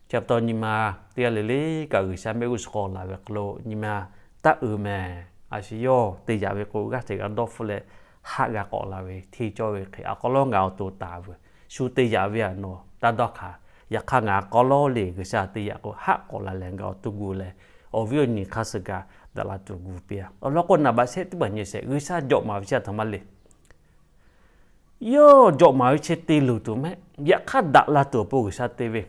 Chi pa taw nyi ma teˇ g'aˇ le le kaꞈ G'uiˬsha mehˆ g'uˇ suhˍ k'awꞈ laˬ ve hk'aw lo nyi ma taˇ uiˍ mehˍ. A shu yawˇ te yaꞈ ve k'o g'aˇ hteꞈ g'a dawˇ hpfuhˆ leh haˆ g'a k'awꞈ la ve hteˇ cawˇ ve hk'e a k'aw lawˉ ngaˬ awˬ to taˍ veuˬ. Shu te yaꞈ ve htaꞈ nawˬ taˇ dawˇ hkanˍ. Yaꞈ hk'aˇ ngaˬ a k'aw lawˉ le G'uiˬsha te yaꞈ k'o haˆ k'awꞈ la leh ngaˬ awˬ to gu leh awˬ viˉ awˬ nyi hk'aˇ suh kaꞈ daꞈ la tuˬ gu piˇ-a. Awˬ lawn k'o naˍ baꞈ shehˆ teˇ hpaˍ nyi sheˍ G'uiˬsha jawꞈ maˍ ve chi a htoꞈ ma le. Yawˇ jawꞈ maˍ ve chi te luˬ tuˬ mehˆ. Yaꞈ hk'aˇ daꞈ la tuˬ awˬ pon G'uiˬsha te ve,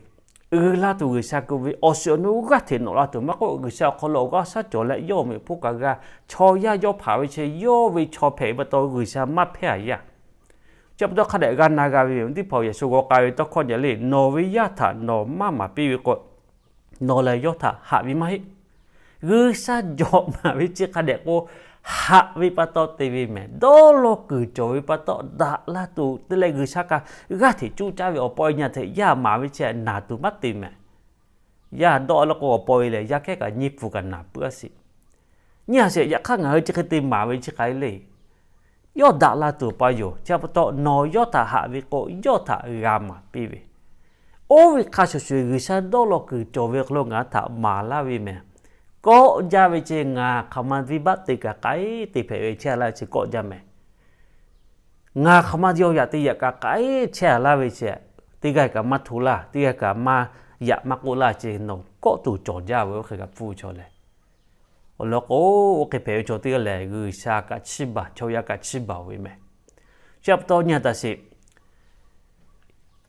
uiˍ la tuˬ G'uiˬsha keu ve, awˬ shiˍ awˬ nu g'aˇ hteꞈ nawꞈ la tuˬ maˇ k'oˆ, G'uiˬsha awˬ hk'aw lo awˬ g'aˇ shaˉ cawˬ leh yawˇ awˬ meꞈ awˬ hponˇ kaꞈ g'a, chaw yaˇ yawˇ hpanˍ ve chi yawˇ ve chaw hpehꞈ ve pa taw G'uiˬsha maˇ hpehˇ-a yaˇ. Chi pa taw hk'a dehꞈ g'a na g'a ve teˇ hpaˍ-oˬ, yaꞈ shu g'aw k'ai ve tawˇ hkawˇ nyi le, nawˬ ve yaˇ htaꞈ nawˬ maˇ maˍ piˇ ve k'o, nawˬ lehˬ yawˇ htaꞈ haꞈ ve maˇ heˆ. G'uiˬsha jawꞈ maˍ ve chi hk'a dehꞈ k'o, haꞈ ve pa taw te ve mehˍ. Dawˇ law kuiˬ cawˬ ve pa taw daꞈ la tuˬ te leh G'uiˬsha kaꞈ g'aˇ hteꞈ cuˇ caˇ ve awˬ pawˆ nyi hteꞈ yaˇ maˍ ve chi naˬ tuˬ maˇ te mehˍ. Yaˇ dawˇ la k'o awˬ pawˆ e lehˬ yaˇ kehˉ kaꞈ nyiˇ pfuhˍ kaꞈ naˬ puiˉ-a sheˍ. Nyi a sheˍ, yaꞈ hk'aˇ ngaˬ hui chi hk'e te maˍ ve chi hk'aˬ hk'e le. Yawˇ daꞈ la tuˬ pa yoˬ. Chi pa taw nawˬ yawˇ htaꞈ haꞈ ve k'o yawˇ htaꞈ g'a maˍ piˇ ve, oˇ ve hk'a shuˍ shuˍ G'uiˬsha dawˇ law kuiˬ cawˬ ve hk'aw lo ngaˬ hui htaꞈ maˍ laˇ ve mehˍ. Kawˆ jaˇ ve chi ngaˬ hk'aˬ ma venˇbaˆ te kaꞈ k'ai te hpehꞈ ve chehˇ laˇ ve chi kawˆ jaˇ mehˍ. Ngaˬ hk'aˬ ma yawˇ yaꞈ te yaꞈ kaꞈ k'ai chehˇ laˇ ve chi, teˇ g'aˇ kaꞈ maˇ hto laˇ, teˇ g'aˇ kaꞈ maˇ yaꞈ maˇ k'oˆ laˇ chi nawˬ kawˆ tuˬ cawˬ jaˇ ve oˇ hk'e g'a pfuhˇ chaw lehˬ. Awˬ lawn k'o, oˇ hk'e hpehꞈ ve chaw teˇ g'aˇ lehˬ G'uiˬsha kaꞈ chiˇ baˬ, chaw yaˇ kaꞈ chiˇ baˬ ve mehˍ. Chi pa taw nyi a taꞈ sheˍ.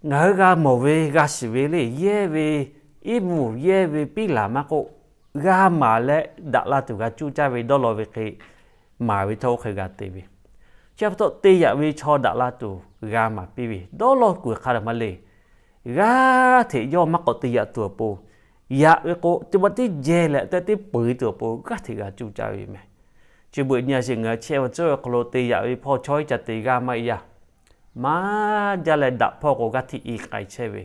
Ngaˬ hui g'a mawˬ ve g'a shiˍ ve le, yehˇ ve iˉ buˬ yehˇ ve piˉ laˬ maˇ k'oˆ, g'a maˍ leh daꞈ la tuˬ g'a cuˇ caˇ ve dawˇ law ve hk'e maˍ ve htawˇ oˇ hk'e g'a te ve. Chi pa taw te yaꞈ ve chaw daꞈ la tuˬ g'a maˍ piˇ ve dawˇ law kuiˬ hk'a dehꞈ maˇ le. G'aˇ hteꞈ yawˇ maˇ k'awꞈ te yaꞈ tuˬ awˬ pon, yaꞈ ve k'o teˇ ma teˇ jehˇ leh teˇ teˇ peu-eˬ tuˬ awˬ pon g'aˇ hteꞈ g'a cuˇ caˇ ve mehˍ. Chi beuꞈ nyi a sheˍ, ngaˬ hui chehˇ ve tcuhˉ ve hk'aw lo te yaꞈ ve hpawˇ chaw iˉ ca te g'aˇ maˇ yaˇ. Maˇ jaˇ leh daꞈ hpawˇ k'o g'aˇ hteꞈ i k'ai chehˇ ve,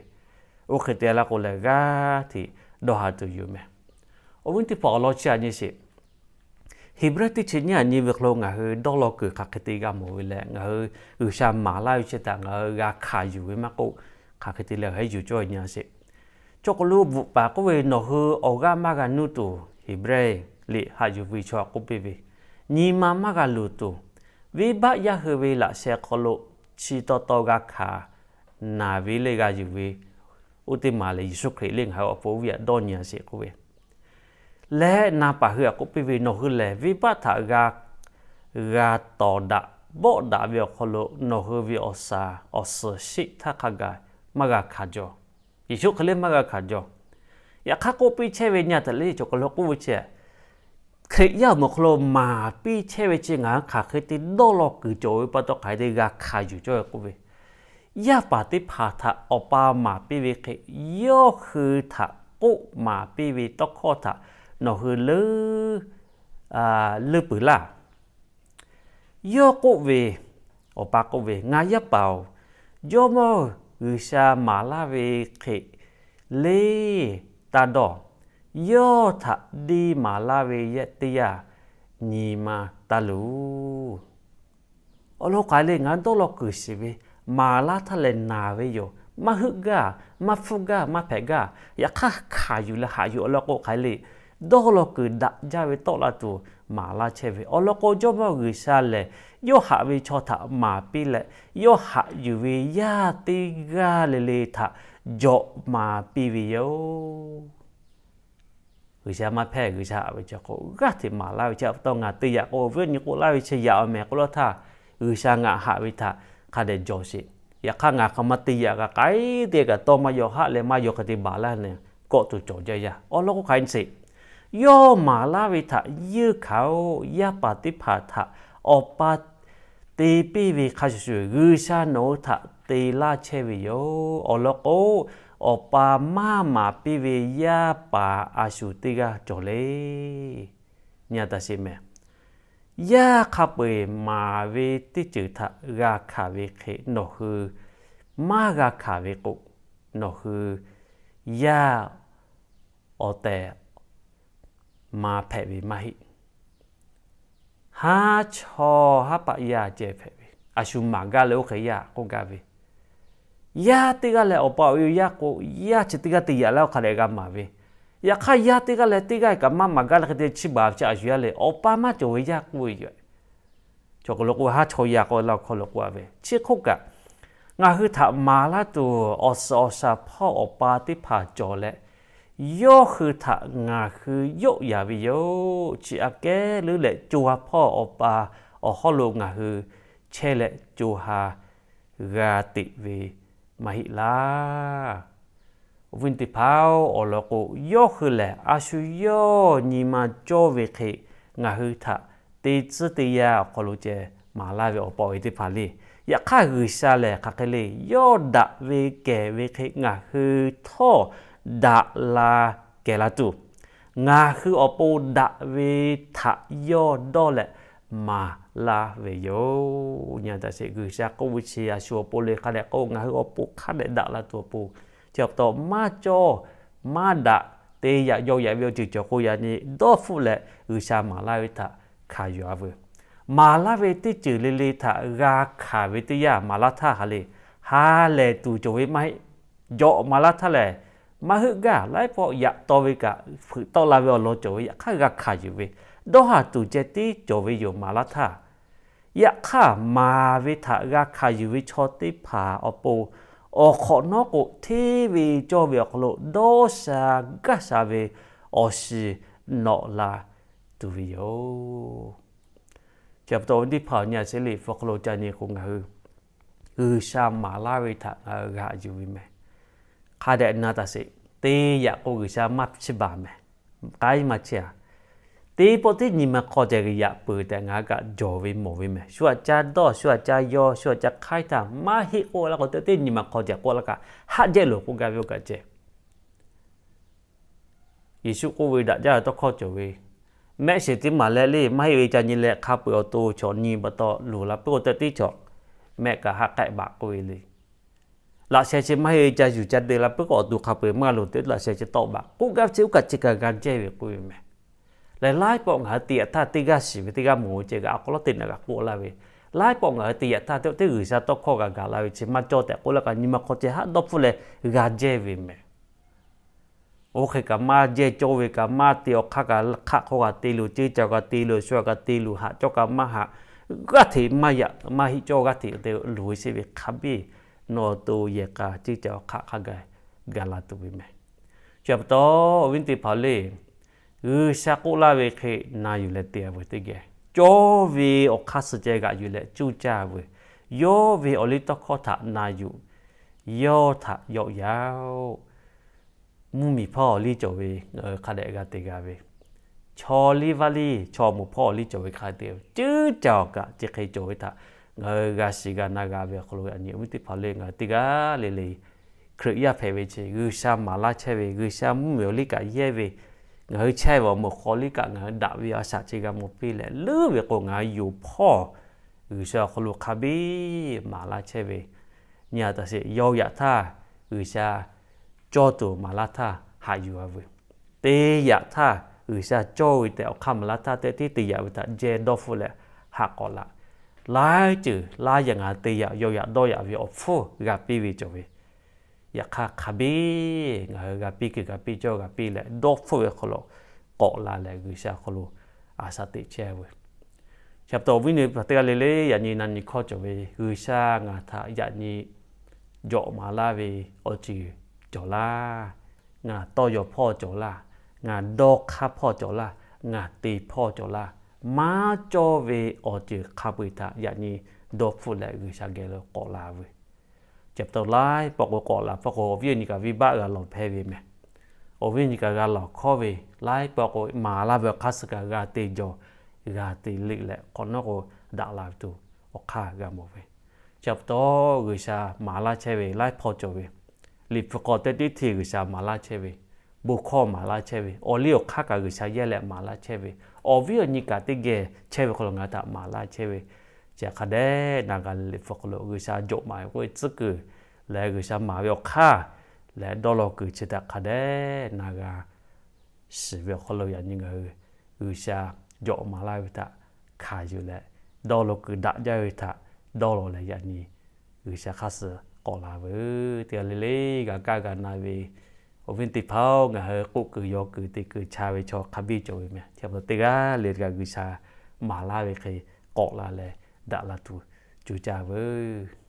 oˇ hk'e te la k'o lehˬ g'aˇ hteꞈ dawˇ ha tuˬ yoˬ mehˍ. Awˬ viˉ teˇ hpaˍ awˬ lawn chi a nyi sheˍ. Heˍbrehˇ teˇ chi nyiˇ a nyi ve hk'aw lo ngaˬ hui dawˇ law kuiˬ hk'aˬ hk'e te g'a mawˬ ve leh ngaˬ hui G'uiˬsha maˍ laˇ ve chi htaꞈ ngaˬ hui g'a hkanˍ yuˬ ve maˇ k'oˆ, hk'aˬ hk'e te leh heˉ yuˬ cawˇ nyi a sheˍ. Chaw k'aw lo bvuhꞈ paˍ k'oˆ ve, Nawˬ hui awˬ g'aˇ maˇ g'a nuˇ tuˬ, Heˍbrehˇ liꞈ haꞈ yuˬ ve chaw k'oˆ piˇ ve, nyi ma maˇ g'a luˬ tuˬ, venˇbaˆ yaˇ hui ve laꞈ sheh hk'aw lo chi taw taw g'a hkanˍ naˍ ve le g'a yuˬ ve, oˇ teˇ maˬ lehˬ Yeˍsuˆ Hkriꞈ le ngaˬ hui awˬ pon viˉ aꞈ dawˇ nyi a sheˍ k'oˆ ve leh, na paˍ hui aꞈ k'oˆ piˇ ve, Nawˬ hui lehˬ venˇbaˆ htaꞈ g'a g'a tawˍ daꞈ bawˆ daꞈ ve awˬ hk'aw lo nawˬ hui ve awˬ shaˍ awˬ suhˍ sheˆ htaˇ hk'a gaˬ maˇ g'a hkanˍ jaw. Yeˍsuˆ hk'e le maˇ g'a hkanˍ jaw. Yaꞈ hk'aˇ k'oˆ piˇ chehˇ ve nyi a taꞈ le chaw k'aw lo k'oˆ ve chi, Hkriꞈ yaˇ awˬ moˍ hk'aw lo maˍ piˇ chehˇ ve chi ngaˬ hui hk'aˬ hk'e te dawˇ law kuiˬ cawˬ ve pa taw hk'aˬ hk'e te g'a hkanˍ yuˬ cawˇ ve k'oˆ ve, yaˇ paˍ teˇ hpaˍ htaꞈ Awˬ pa maˍ piˇ ve hk'e, yawˇ hui htaꞈ k'oˆ maˍ piˇ ve tawˇ hkawˇ htaꞈ nawˬ hui leuˉ leuˉ peuˬ laˇ. Yawˇ k'oˆ ve, Awˬ pa k'oˆ ve, Ngaˬ yaˇ paˍ-oˬ, Jawˇmawˇ G'uiˬsha maˍ laˇ ve hk'e le taˇ dawˇ. Yawˇ htaꞈ deˇ maˍ laˇ ve teˇ yanˇ nyi ma taˇ luˬ. Awˬ lawn k'o hk'aˬ hk'e le, ngaˬ hui dawˇ law kuiˬ shiˍ ve maˍ laˇ htaˇ lehˬ naˬ ve yoˬ. Maˇ heuˆ gaˇ, maˇ hpfuhˇ gaˇ, maˇ hpehꞈ gaˇ. Yaꞈ hk'aˇ hkanˍ yuˬ leh haꞈ yuˬ awˬ lawn k'o hk'aˬ hk'e le, dawˇ law kuiˬ daꞈ jaˇ ve tawˆ la tuˬ maˍ laˇ chehˇ ve awˬ lawn k'o, Jawˇmawˇ G'uiˬsha lehˬ yawˇ haꞈ ve chaw htaꞈ maˍ piˇ leh, yawˇ haꞈ yuˬ ve yaˇ teˇ g'aˇ le le htaꞈ jawꞈ maˍ piˇ ve yoˬ. G'uiˬsha maˇ hpehˇ, G'uiˬsha haꞈ ve chaw k'o g'aˇ hteꞈ maˍ laˇ ve chi pa taw, ngaˬ te yaꞈ k'o awˬ viˉ awˬ nyi k'oˆ laˇ ve chi yaꞈ awˬ mehˍ k'oˆ laˇ htaˇ, G'uiˬsha ngaˬ haꞈ ve htaꞈ hk'a dehꞈ jawˬ sheˍ. Yaꞈ hk'aˇ ngaˬ hk'aˬ ma te yaꞈ kaꞈ k'ai te kaꞈ tawˇ maˇ yaw, haˆ leh maˇ yaw hk'e te baˬ laˇ neh, kawˆ tuˬ cawˬ jaˇ yaˇ. Awˬ lawn k'o hk'aˬ hk'e sheˍ, yawˇ maˍ laˇ ve htaꞈ yeunˇ hkanˍ-oˬ. Yaˇ paˍ teˇ hpaˍ htaꞈ awˬ pa te piˇ ve hk'a shuˍ shuˍ, G'uiˬsha nawˬ hui htaꞈ te laˇ chehˇ ve yoˬ. Awˬ lawn k'o, awˬ pa maˇ maˍ piˇ ve yaˇ paˍ a shu teˇ g'aˇ cawˬ le. Nyi a taˍ sheˍ mehˍ. Yaˇ hk'a peu-eˬ maˍ ve teˇ ceuˬ htaꞈ g'a hkanˍ ve hk'e nawˬ hui maˇ g'a hkanˍ ve k'o, nawˬ hui yaˇ awˬ tehˬ maˍ hpehꞈ ve maˇ heˆ. Haˉ chaw haˉ paˆ yaˇ ceh hpehꞈ ve, a shu maˍ gaˇ leh oˇ hk'e yaˇ k'oˆ gaˇ ve, yaˇ teˇ g'aˇ lehˬ awˬ pa awˬ e yaˇ k'o, yaˇ chi teˇ g'aˇ te yaꞈ leh oˇ hk'a dehꞈ g'a maˍ ve. Yaꞈ hk'aˇ yaˇ teˇ g'aˇ leh teˇ g'aˇ kaꞈ maˇ maˍ gaˇ leh hk'e te chiˇ baˬ ve chi a shu yaˇ le, awˬ pa maˇ cawˬ ve yaˇ k'oˆ ve yoˬ. Chaw hk'aw lo k'oˆ ve haˉ chaw yaˇ k'oˆ ve laˇ awˬ hk'aw lo k'oˆ a ve chi hk'oˆ kaꞈ, ngaˬ hui htaꞈ maˍ laˇ tuˬ awˬ suhˍ awˬ shaˍ hpawˇ awˬ pa teˇ hpaˍ cawˬ leh, yawˇ hui htaꞈ ngaˬ hui yawˆ yaˍ ve yoˬ. Chi aꞈ kehˉ leuˉ leh co ha hpawˇ awˬ pa awˬ hawˉ lo ngaˬ hui chehˇ leh co ha g'a teꞈ ve maˇ heˆ laˇ. Awˬ viˉ teˇ hpaˍ-oˬ, awˬ lawn k'o, yawˇ hui lehˬ a shu yawˇ nyi ma cawˇ ve hk'e ngaˬ hui htaꞈ te tcuhˉ te yaˇ awˬ hk'aw lo ceh maˍ laˇ ve awˬ pa awˬ e teˇ hpaˍ le. Yaꞈ hk'aˇ G'uiˬsha lehˬ hk'aˬ hk'e le, yawˇ daꞈ ve kehˬ ve hk'e ngaˬ hui htawˇ daꞈ la kehˬ la tuˬ, ngaˬ hui awˬ pon daꞈ ve htaꞈ yawˇ dawˇ leh maˍ laˇ ve yoˬ. Nyi a taˍ sheˍ, G'uiˬsha k'oˆ ve chi a shu awˬ pon le hk'a dehꞈ k'o, ngaˬ hui awˬ pon hk'a dehꞈ daꞈ la tuˬ awˬ pon, chi pa taw maˇ cawˇ maˇ daꞈ, te yaꞈ yaw yaꞈ ve awˬ ceuˬ cawˬ k'o yaꞈ nyi dawˇ hpfuhˆ leh G'uiˬsha maˍ laˇ ve htaꞈ hkanˍ yuˬ a veuˬ. Maˍ laˇ ve teˇ ceuˬ le le htaꞈ g'a hkanˍ ve teˇ yanˇ maˍ laˇ htaˇ hk'aˬ le, ha lehˬ tuˬ cawˬ ve maˇ heˆ. Jawꞈ maˍ laˇ htaˇ lehˬ, maˇ heuˆ gaˇ laiˉ pawˆ yaꞈ taw ve kaꞈ hpeuꞈ tawˆ la ve awˬ lawn cawˬ ve, yaꞈ hk'aˇ g'a hkanˍ yuˬ ve, dawˇ haˍ tuˬ ceh tiˉ cawˬ ve yoˬ maˍ laˇ htaˇ. Yaꞈ hk'aˇ maˍ ve htaꞈ g'a hkanˍ yuˬ ve chaw teˇ hpaˍ awˬ pon, awˬ hk'awꞈ nawˉ k'o hteˇ ve cawˇ ve awˬ hk'aw lo dawˇ sha gaˇ sha ve awˬ shiˍ nawꞈ la tuˬ ve yoˬ. Chi pa taw awˬ viˉ teˇ hpaˍ-oˬ, nyi a sheˍ le, hpu hk'aw lo ca nyi k'o ngaˬ hui G'uiˬsha maˍ laˇ ve htaꞈ ngaˬ hui g'aꞈ yuˬ ve mehˍ. Hk'a dehꞈ na taˍ sheˍ, te yaꞈ k'o G'uiˬsha maˇ chiˇ baˬ mehˍ. K'ai maˇ chiˇ a. Teˇ pawˆ teˇ nyi ma hk'aw ceh g'uiˬ yaꞈ peuˬ tehꞈ ngaˬ hui kaꞈ jawˬ ve mawˬ ve mehˍ. Shu aꞈ ca dawˇ, shu aꞈ ca yaw, shu aꞈ ca hk'aiˉ htaˇ maˇ heˆ k'oˆ laˇ k'o, teˇ nyi ma hk'aw ceh k'oˆ laˇ kaꞈ haˆ jehˇ loˬ k'oˆ gaˇ ve oˇ kaꞈ ceh. Yeˍsuˆ k'oˆ ve, daꞈ jaˇ ve tawˇ hkawˇ cawˬ ve, mehˆ shiˍ teˇ maˬ leh le maˇ heˆ ve ca nyi leh hk'a peu-eˬ awˬ to chaw nyi pa taw luˬ la puiˉ k'o teˇ tiˉ chaw mehˆ kaꞈ haˆ k'ehˆ baˬ k'oˆ ve le. Laꞈ sheh chi maˇ heˆ ve ca yuˬ ca te la puiˉ k'o awˬ to hk'a peu-eˬ maˇ g'a loˬ te laꞈ sheh chi tawˆ baˬ k'oˆ gaˇ ve chi oˇ kaꞈ chi kaꞈ g'a jehˇ ve k'oˆ ve mehˍ. Lehˬ laiˉ pawˆ ngaˬ hui te yaꞈ htaˇ teˇ g'aˇ shiˍ ve teˇ g'aˇ mawˬ ve ceh g'a awˬ hk'aw lawˉ te naꞈ g'a k'oˆ laˇ ve, laiˉ pawˆ ngaˬ hui te yaꞈ htaˇ teˇ teˇ G'uiˬsha tawˇ hkawˇ g'a gaˬ la ve chi maˇ cawˇ tehꞈ k'oˆ laˇ kaꞈ nyi ma hk'aw ceh haˆ dawˇ hpfuhˇ leh g'a jehˇ ve mehˍ. Oˇ hk'e kaꞈ maˇ jehˇ cawˇ ve kaꞈ maˇ te, awˬ hk'aˇ kaꞈ hk'aˆ hk'aw kaꞈ te luˬ, ceˇ ca kaꞈ te luˬ, shu kaꞈ te luˬ, haꞈ cawˇ kaꞈ maˇ haꞈ, g'aˇ hteꞈ maˇ yaꞈ maˇ heˆ cawˇ g'aˇ hteꞈ te luˬ ve sheˍ ve hk'a biˇ, nawˬ awˬ to yehˬ k'a ceˇ ca awˬ hk'aˆ hk'a gaˬ gaˬ la tuˬ ve mehˍ. Chi pa taw awˬ viˉ teˇ hpaˍ le, G'uiˬsha k'oˆ laˇ ve hk'e na yuˬ leh te a veuˬ teˇ geh, cawˇ ve awˬ hk'aˇ suh ceh g'aꞈ yuˬ leh cuˇ caˇ veuˬ. Yawˇ ve awˬ liˇ tawˇ hkawˇ htaꞈ na yuˬ, yawˇ htaꞈ yawˆ yaˇ-oˬ. Mvuhˇmiˬ hpawˇ awˬ liˇ cawˬ ve ngaˬ hui hk'a dehꞈ g'a te g'a ve, chaw liˇ vaˇ liˇ chaw moˍ hpawˇ awˬ liˇ cawˬ ve hk'a te, cuˇ caˇ awˬ kaꞈ chi hk'e cawˬ ve htaꞈ ngaˬ hui g'a shiˍ g'a na g'a ve awˬ hk'aw lo a nyi awˬ viˉ teˇ hpaˍ le ngaˬ hui teˇ g'aˇ le le Hkriꞈ yaˇ hpehꞈ ve chi G'uiˬsha maˍ laˇ chehˇ ve, G'uiˬsha mvuhˇmiˬ awˬ liˇ kaꞈ yehˇ ve, ngaˬ hui chehˇ ve awˬ moˍ hk'aw liˇ kaꞈ ngaˬ hui daꞈ ve a shaꞈ chi g'a mawˬ piˇ leh leuˉ ve k'o ngaˬ hui yoˬ hpawˇ G'uiˬsha awˬ hk'aw lo hk'a biˇ maˍ laˇ chehˇ ve, nyi a taˍ sheˍ, yawˇ yaꞈ htaˇ G'uiˬsha cawˇ tuˬ maˍ laˇ htaˇ haꞈ yuˬ a veuˬ. Te yaꞈ htaˇ G'uiˬsha cawˇ ve tehꞈ awˬ hk'aˇ maˍ laˇ htaˇ teˇ tiˉ te yaꞈ ve htaꞈ jehˇ dawˇ hpfuhˇ leh haꞈ k'awꞈ laꞈ. laiˉ ceuˬ laˇ yaꞈ ngaˬ hui te yaꞈ yaw yaꞈ dawˇ yaꞈ ve awˬ hpfuhˇ g'a piˇ ve cawˬ ve, yaꞈ hk'aˇ hk'a biˇ ngaˬ hui g'a piˇ kuiˬ g'a piˇ cawˇ g'a piˇ leh dawˇ hpfuhˆ ve hk'aw lo k'awꞈ la leh G'uiˬsha hk'aw lo a shaꞈ teꞈ chehˇ ve. Chi pa taw awˬ viˉ nyi teˇ g'aˇ le le, yaꞈ nyi na nyi hkawˇ cawˬ ve G'uiˬsha ngaˬ htaꞈ yaꞈ nyi jawꞈ maˍ laˇ ve awˬ ceuˬ cawˬ laˇ. Ngaˬ tawˇ yaw hpawˇ cawˬ laˇ. Ngaˬ dawˇ hk'aˇ hpawˇ cawˬ laˇ. Ngaˬ te hpawˇ cawˬ laˇ. Maˇ cawˇ ve awˬ ceuˬ hk'a peu-eˬ htaꞈ yaꞈ nyi dawˇ hpfuhˆ leh G'uiˬsha geh lo k'awꞈ la ve. Chi pa taw laiˉ pawˆ k'o k'awꞈ la hpawˇ k'o, awˬ viˉ awˬ nyi kaꞈ venˇbaˆ g'a lawˬ hpehˇ ve meh. Awˬ viˉ awˬ nyi kaꞈ g'a lawˬ hkawˇ ve, laiˉ pawˆ k'o maˍ laˇ ve awˬ hk'aˇ suh kaꞈ g'a te jawˬ, g'a te liꞈ leh hk'awꞈ nawˉ k'o daꞈ la ve tuˬ awˬ hk'aˇ g'a mawˬ ve. Chi pa taw G'uiˬsha maˍ laˇ chehˇ ve laiˉ hpawˇ cawˬ ve, Liꞈ hpu hk'aw teˇ tiˉ hteˇ G'uiˬsha maˍ laˇ chehˇ ve, bon hkawˇ maˍ laˇ chehˇ ve, awˬ liˇ awˬ hk'aˇ kaꞈ G'uiˬsha yehˇ leh maˍ laˇ chehˇ ve, awˬ viˉ awˬ nyi kaꞈ teˇ geh chehˇ ve hk'aw lo ngaˬ hui htaꞈ maˍ laˇ chehˇ ve, chi hk'a dehꞈ na g'a leh Liꞈ hpu hk'aw lo G'uiˬsha jawꞈ maˍ ve k'oˆ ve tcuhˉ kuiˬ leh G'uiˬsha maˍ ve awˬ hk'aˇ leh dawˇ law kuiˬ chi htaꞈ hk'a dehꞈ na g'a shiˍ ve awˬ hk'aw lo yaꞈ nyi ngaˬ hui G'uiˬsha jawꞈ maˍ laˇ ve htaꞈ hkanˍ yuˬ leh, dawˇ law kuiˬ daꞈ jaˇ ve htaꞈ dawˇ law leh yaꞈ nyi G'uiˬsha hk'aˇ suh k'awꞈ la veuˬ. Teˇ g'aˇ le le g'a kaˇ g'a na ve awˬ viˉ teˇ hpaˍ-oˬ, ngaˬ hui k'oˆ kuiˬ yaw kuiˬ te kuiˬ cha ve chaw hk'a biˇ cawˬ ve meh. Chi pa taw teˇ g'aˇ le g'a G'uiˬsha maˍ laˇ ve hk'e k'awꞈ la leh daꞈ la tuˬ co caˇ veuˬ.